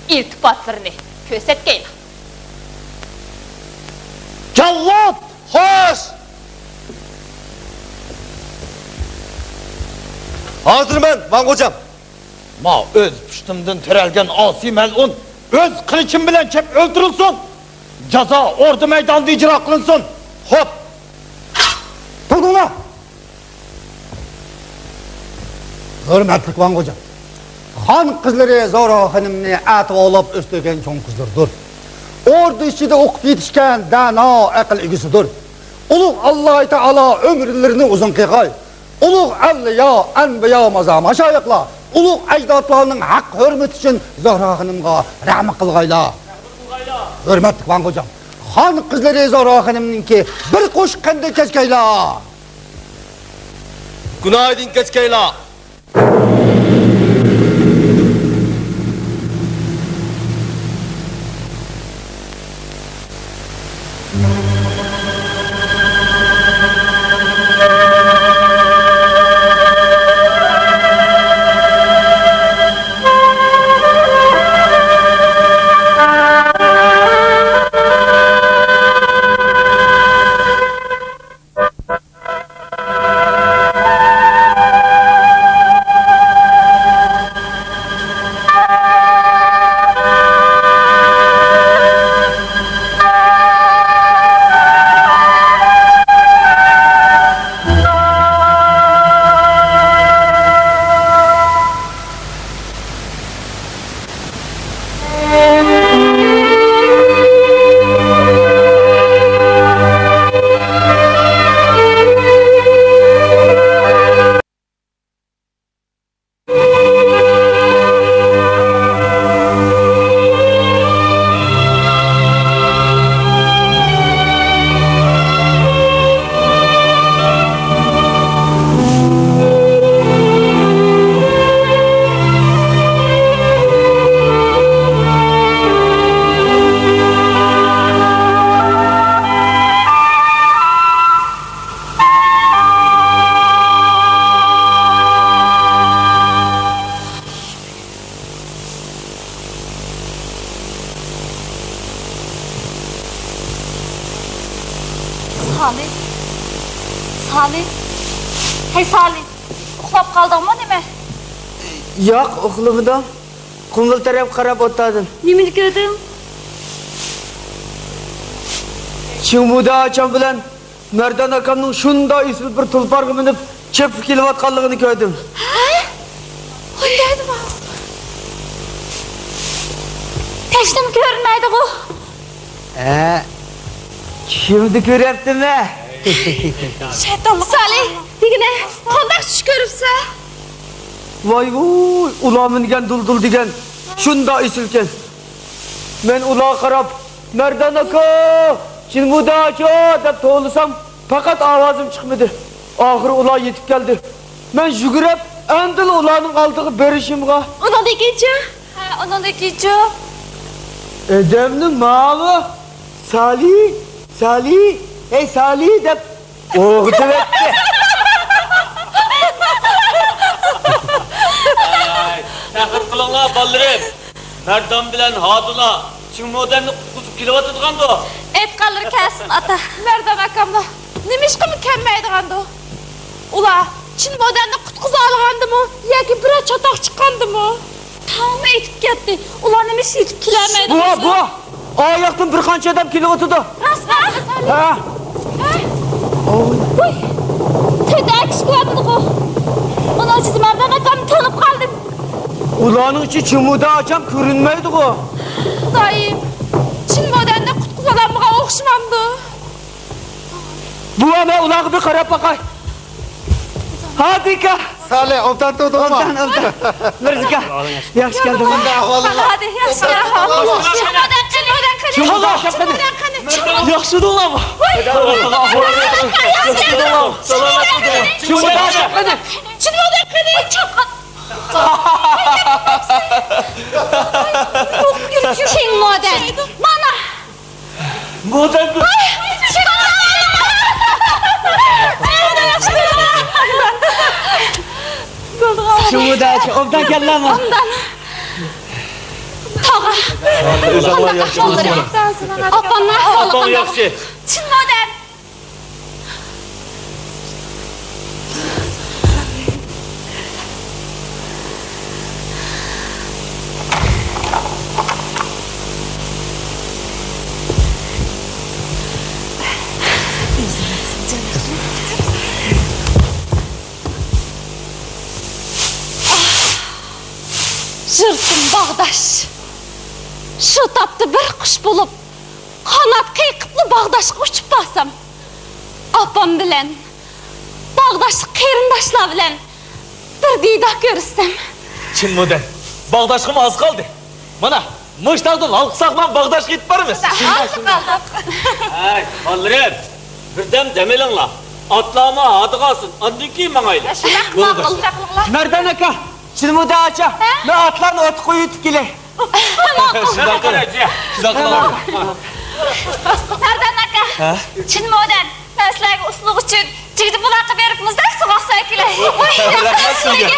ئىلتىپاتلىرىنى كۆرسەتكەيلا. جاللات! خوش! ھازىر مەن، ۋاڭ غوجام. ما ئۆز پۇشتۇمدىن تۆرەلگەن ئاسىي مەلئۇن ئۆز قىلىچىم بىلەن كەپ ئۆلتۈرۈلسۇن. جازا ئوردا مەيدانىدا ئىجرا قىلىنسۇن. خوپ! توختاڭلار! ھۆرمەتلىك ۋاڭ غوجام، خان قىزلىرى زورا خېنىمنى ئەتىۋارلاپ ئۆستۈرگەن چوڭ قىزلىرىدۇر. ئوردا ئىچىدە ئوقۇپ يېتىشكەن دانا ئەقىل ئىگىسىدۇر. ئۇلۇغ ئاللاھ تائالا ئۆمۈرلىرىنى ئۇزۇن قىلغاي. ئۇلۇغ ئەۋلىيا، ئەنبىيا، مازار ماشايىخلار ئۇلۇغ ئەجدادلارنىڭ ھەق ھۆرمىتى ئۈچۈن زەھرا خېنىمغا رەھمەت قىلغايلا. ھۆرمەتلىك ۋاڭ غوجام، خان قىزلىرى زەھرا خېنىمنىڭكى بىر قوشۇق قېنىدەك كەچكەيلا. گۇناھىدىن كەچكەيلا. سالى، سالى، ھەي سالى، ئۇخلاپ قالدىڭمۇ نېمە؟ ياق، ئۇخلىمىدىم. قۇمۇل تەرەپ قاراپ ئولتۇردۇم. نېمىنى كۆردۈڭ؟ چىڭمۇدا ئاچام بىلەن مەردان ئاكامنىڭ شۇنداق ئېسىل بىر تۇلپارغا مىنىپ چېپىپ كېلىۋاتقانلىقىنى كۆردۈم. ھە؟ ئۇندايدىمۇ؟ ھېچنېمە كۆرۈنمەيدىغۇ؟ ھە، چۈشۈمدە كۆرۈپتىمەن. شەيتانلىق. سالى، دېگىنە، قانداق چۈش كۆرۈپسەن؟ ۋاي ۋۇي، ئۇلار مىنگەن دۇلدۇل دېگەن شۇنداق ئېسىلكەن. مەن ئۇلارغا قاراپ، مەردان ئاكا، چىنمۇدا ئاچا دەپ توۋلىسام، پەقەت ئاۋازىم چىقمىدى. ئاخىرى ئۇلار يېتىپ كەلدى. مەن يۈگۈرۈپ ئەمدىلا ئۇلارنىڭ ئالدىغا بېرىشىمغا. ئۇنىڭدىن كېيىنچۇ؟ ھە، ئۇنىڭدىن كېيىنچۇ؟ ئادەمنى ماۋۇ سالى، سالى، ھەي سالى دەپ ئوغدىۋەتتى. ھەي، تەخىر قىلىڭلار بالىلىرىم. مەردان بىلەن ھادىلا چىڭمۇدەننى قۇتقۇزۇپ كېلىۋاتىدىغاندۇ؟ ئېيتقانلىرى كەلسۇن ئاتا. مەردان ئاكاملا نېمىشقىمۇ كەلمەيدىغاندۇ؟ ئۇلار چىنمۇدەننى قۇتقۇزالىغاندىمۇ ياكى بىرەر چاتاق چىققاندىمۇ؟ تاڭمۇ ئېتىپ كەتتى. ئۇلار نېمىشقا يېتىپ كېلەلمەيدۇ؟ بوۋا، بوۋا! ئاياقتىن بىر قانچە ئادەم كېلىۋاتىدۇ. راستمۇ؟ ھە. ھە؟ ۋۇي! تۆت ئەر كىشى كېلىۋاتىدىغۇ. ئۇنىڭ ئىچىدە مەردان ئاكامنى تونۇپ قالدىم. ئۇلارنىڭ ئىچى چىمۇدا ئاچام كۆرۈنمەيدىغۇ. خۇدايىم، چىنمۇدەننى قۇتقۇزالمىغان ئوخشىمامدۇ؟ بوۋا، مەن ئۇلارغا بىر قاراپ باقاي. ھادىكا! سالى، ئوبدان تۇردۇڭمۇ؟ ئوبدان، ئوبدان. مىرزىكا، ياخشى كەلدىڭمۇ؟ قانداق ئەھۋالىڭلار؟ ھادى، ياخشى ئوبدان ئەھۋال. تۇردۇڭمۇ؟ چىمۇدەن، چىمۇدەن قېنى؟ چىمۇدەن قېنى؟ ياخشى تۇردۇڭلارمۇ؟ ۋاي. ياخشى تۇردۇڭلارمۇ؟ سالامەت تۇردۇڭمۇ؟ چىمۇدەن قېنى؟ چىمۇدەن قېنى؟ چىمۇدەن. مانا. مودېل. شۇمۇدا، ئوبدان كەلدىڭمۇ؟ ئوبدان. تاغا. ئۆزۈڭلار ياخشى. ئاپامنىڭ ئەھۋالى قانداق؟ ئاپاڭ ياخشى. چىن مودېل. يىرتىم باغداش. شۇ تاپتا بىر قۇش بولۇپ، قانات قېقىپلا باغداشقا ئۇچۇپ بارسام، ئاپام بىلەن، باغداشلىق قېرىنداشلار بىلەن بىر دىدار كۆرۈشسەم، چىن مودەن، باغداشقىمۇ ئاز قالدى. مانا، مۇشۇ تاغدىن ھالقىساقلا باغداشقا يېتىپ بارىمىز. ھەي، بالىلىرىم، بىردەم دەم ئېلىڭلار. ئاتلارمۇ ھادىغا ئالسۇن، ئاندىن كېيىن ماڭايلى. شۇنداق، ماقۇل. مەردان ئاكا، چىن مودەن ئاچا، ھە؟ مەن ئاتلارنى ئوتقا قويۇۋېتىپ كېلەي. شۇنداق قىلىڭ. شۇنداق قىلىڭ. مەردان ئاكا، ھە؟ چىن مودەن، مەن سىلەرگە ئۇسلۇق ئۈچۈن جىگدە بۇلاققا بېرىپ مۇزدەك سۇغا ئاقساي كېلەي. ۋاي، رەھمەت سىلەرگە.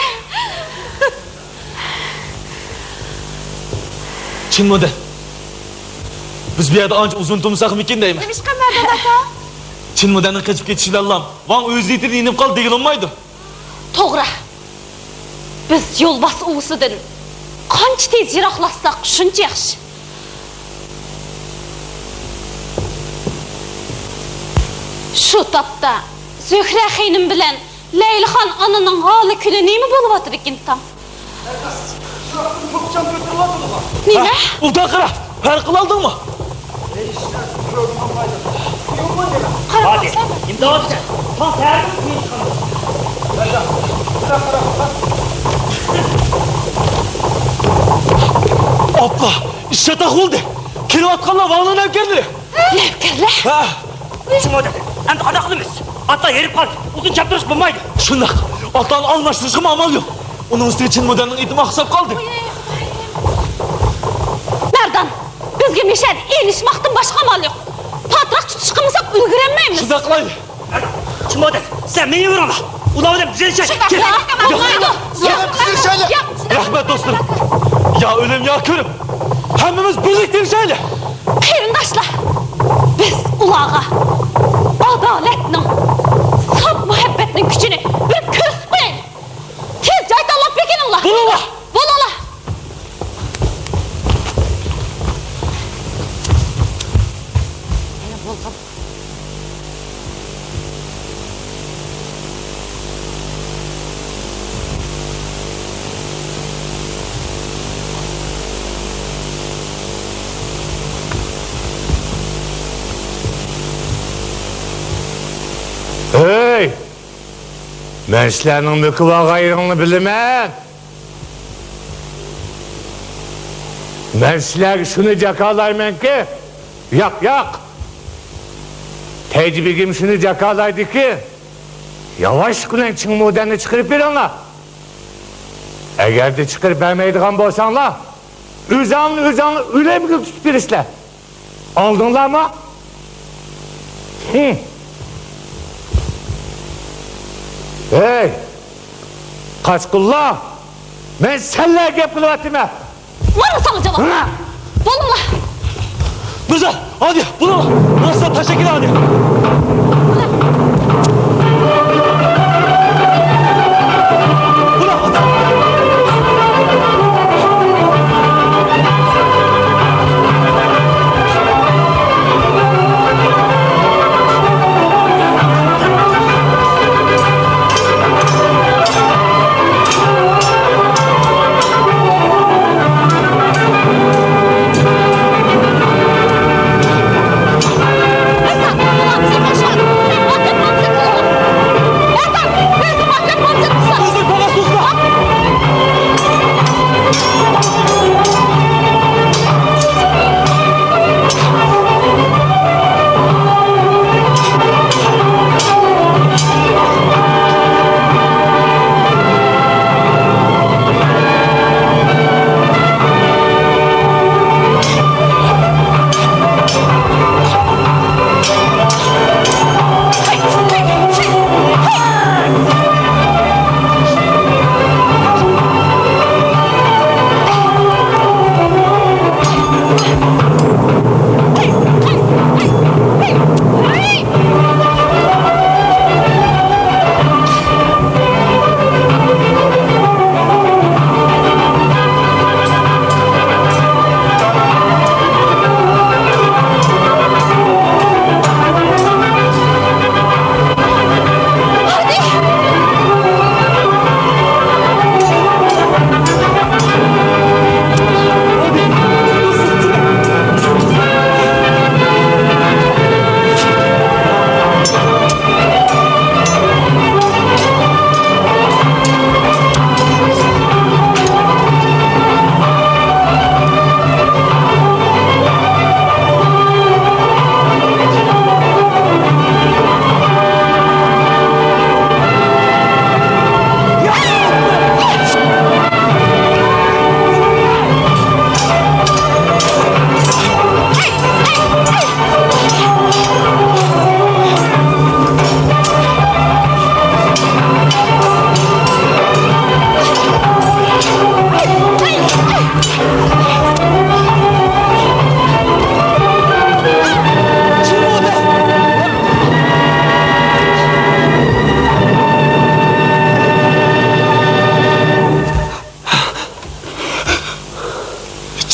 چىن مودەن، بىز بۇ يەردە ئانچە ئۇزۇن تۇرمىساقمىكىن دەيمەن. نېمىشقا، مەردان ئاكا؟ چىن مودەننىڭ قېچىپ كېتىشى بىلەنلا ۋاڭ ئۆز نىيىتىدىن يېنىپ قالدى دېگىلى بولمايدۇ. توغرا. بىز يولۋاس ئۇۋىسىدىن قانچە تېز يىراقلاشساق، شۇنچە ياخشى. شۇ تاپتا زۆھرە خېنىم بىلەن لەيلىخان ئانىنىڭ ھالى-كۈنى نېمە بولۇۋاتىدىكىن تاڭ؟ نېمە؟ ھە، ئۇلتاق قارا، پەرق قىلالدىڭمۇ؟ قارىماسام. ھادى، نېمە دەۋاتىسەن؟ تاڭ سەھەردىن كېيىن چىقامدۇ؟ ئاپلا، ئىش چاتاق بولدى. كېلىۋاتقانلار ۋاڭنىڭ نەۋكەرلىرى. نەۋكەرلەر؟ ھە. چىن مودەن، ئەمدى قانداق قىلىمىز؟ ئاتلار ھېرىپ قالدى. ئۇزۇن چاپتۇرۇش بولمايدۇ. شۇنداق. ئاتلارنى ئالماشتۇرۇشقىمۇ ئامال يوق. ئۇنىڭ ئۈستىگە چىن مودەننىڭ ئېتىمۇ ئاقساپ قالدى. مەردان، بىزگە مىشەن ئېلىشماقتىن باشقا ئامال يوق. پاتراق تۇتۇش قىلمىساق ئۈلگۈرەلمەيمىز. شۇنداق قىلايلى. چىن مودەن، سىلەر مېنى يۈرۈڭلار. ئۇلار بىلەن بىز ئېلىشايلى. شۇنداق. كېلىڭ. بولمايدۇ. ياق، بىز ئېلىشەيلى. ياق. رەھمەت دوستلىرىم. يا ئۆلۈم، يا كۆرۈم. ھەممىمىز بىرلىكتە ئېلىشەيلى. قېرىنداشلار، بىز ئۇلارغا ئادالەتنىڭ، ساپ مۇھەببەتنىڭ كۈچىنى بىر كۆرسىتىپ قويايلى. تېز جاي تاللاپ بېكىنىڭلار. بولۇڭلار. بولۇڭلار. ھەي! مەن سىلەرنىڭ مۆكۈۋالغان يېرىڭلارنى بىلىمەن. مەن سىلەرگە شۇنى جاكارلايمەنكى، ياق، ياق. تەيجى بېگىم شۇنى جاكارلايدۇكى، ياۋاشلىق بىلەن چىن مودەننى چىقىرىپ بېرىڭلار. ئەگەردە چىقىرىپ بەرمەيدىغان بولساڭلار، ئۆزۈڭلارنى ئۆزۈڭلار ئۆلۈمگە تۇتۇپ بېرىسىلەر. ئاڭلىدىڭلارمۇ؟ ھىم. ھەي، قاچقۇنلار! مەن سەنلەرگە گەپ قىلىۋاتىمەن. مانا ساڭا جاۋاب. ھە؟ بولۇڭلار. بىزە، ھادى، بولۇڭلار. مانا ساڭا تاشلاپ كېلە، ھادى.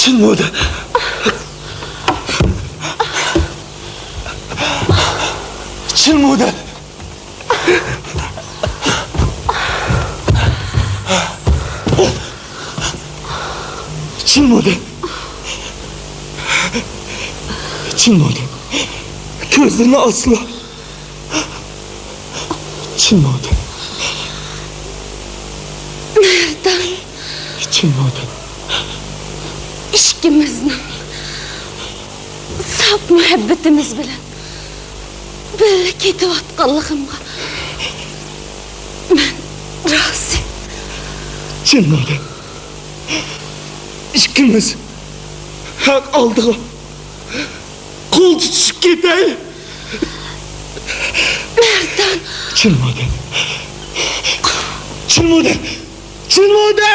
چىن مودە. چىن مودە. چىن مودە. چىن مودە. كۆزلىرىنى ئاچسىلا. چىن مودە. مەردان. چىن مودە. ئىككىمىزنىڭ ساپ مۇھەببىتىمىز بىلەن بىللە كېتىۋاتقانلىقىمغا مەن رازى. چىن مودە. ئىككىمىز ھەق ئالدىغا قول تۇتۇشۇپ كېتەيلى. مەردان. چىن مودە. چىن مودە. چىن مودە.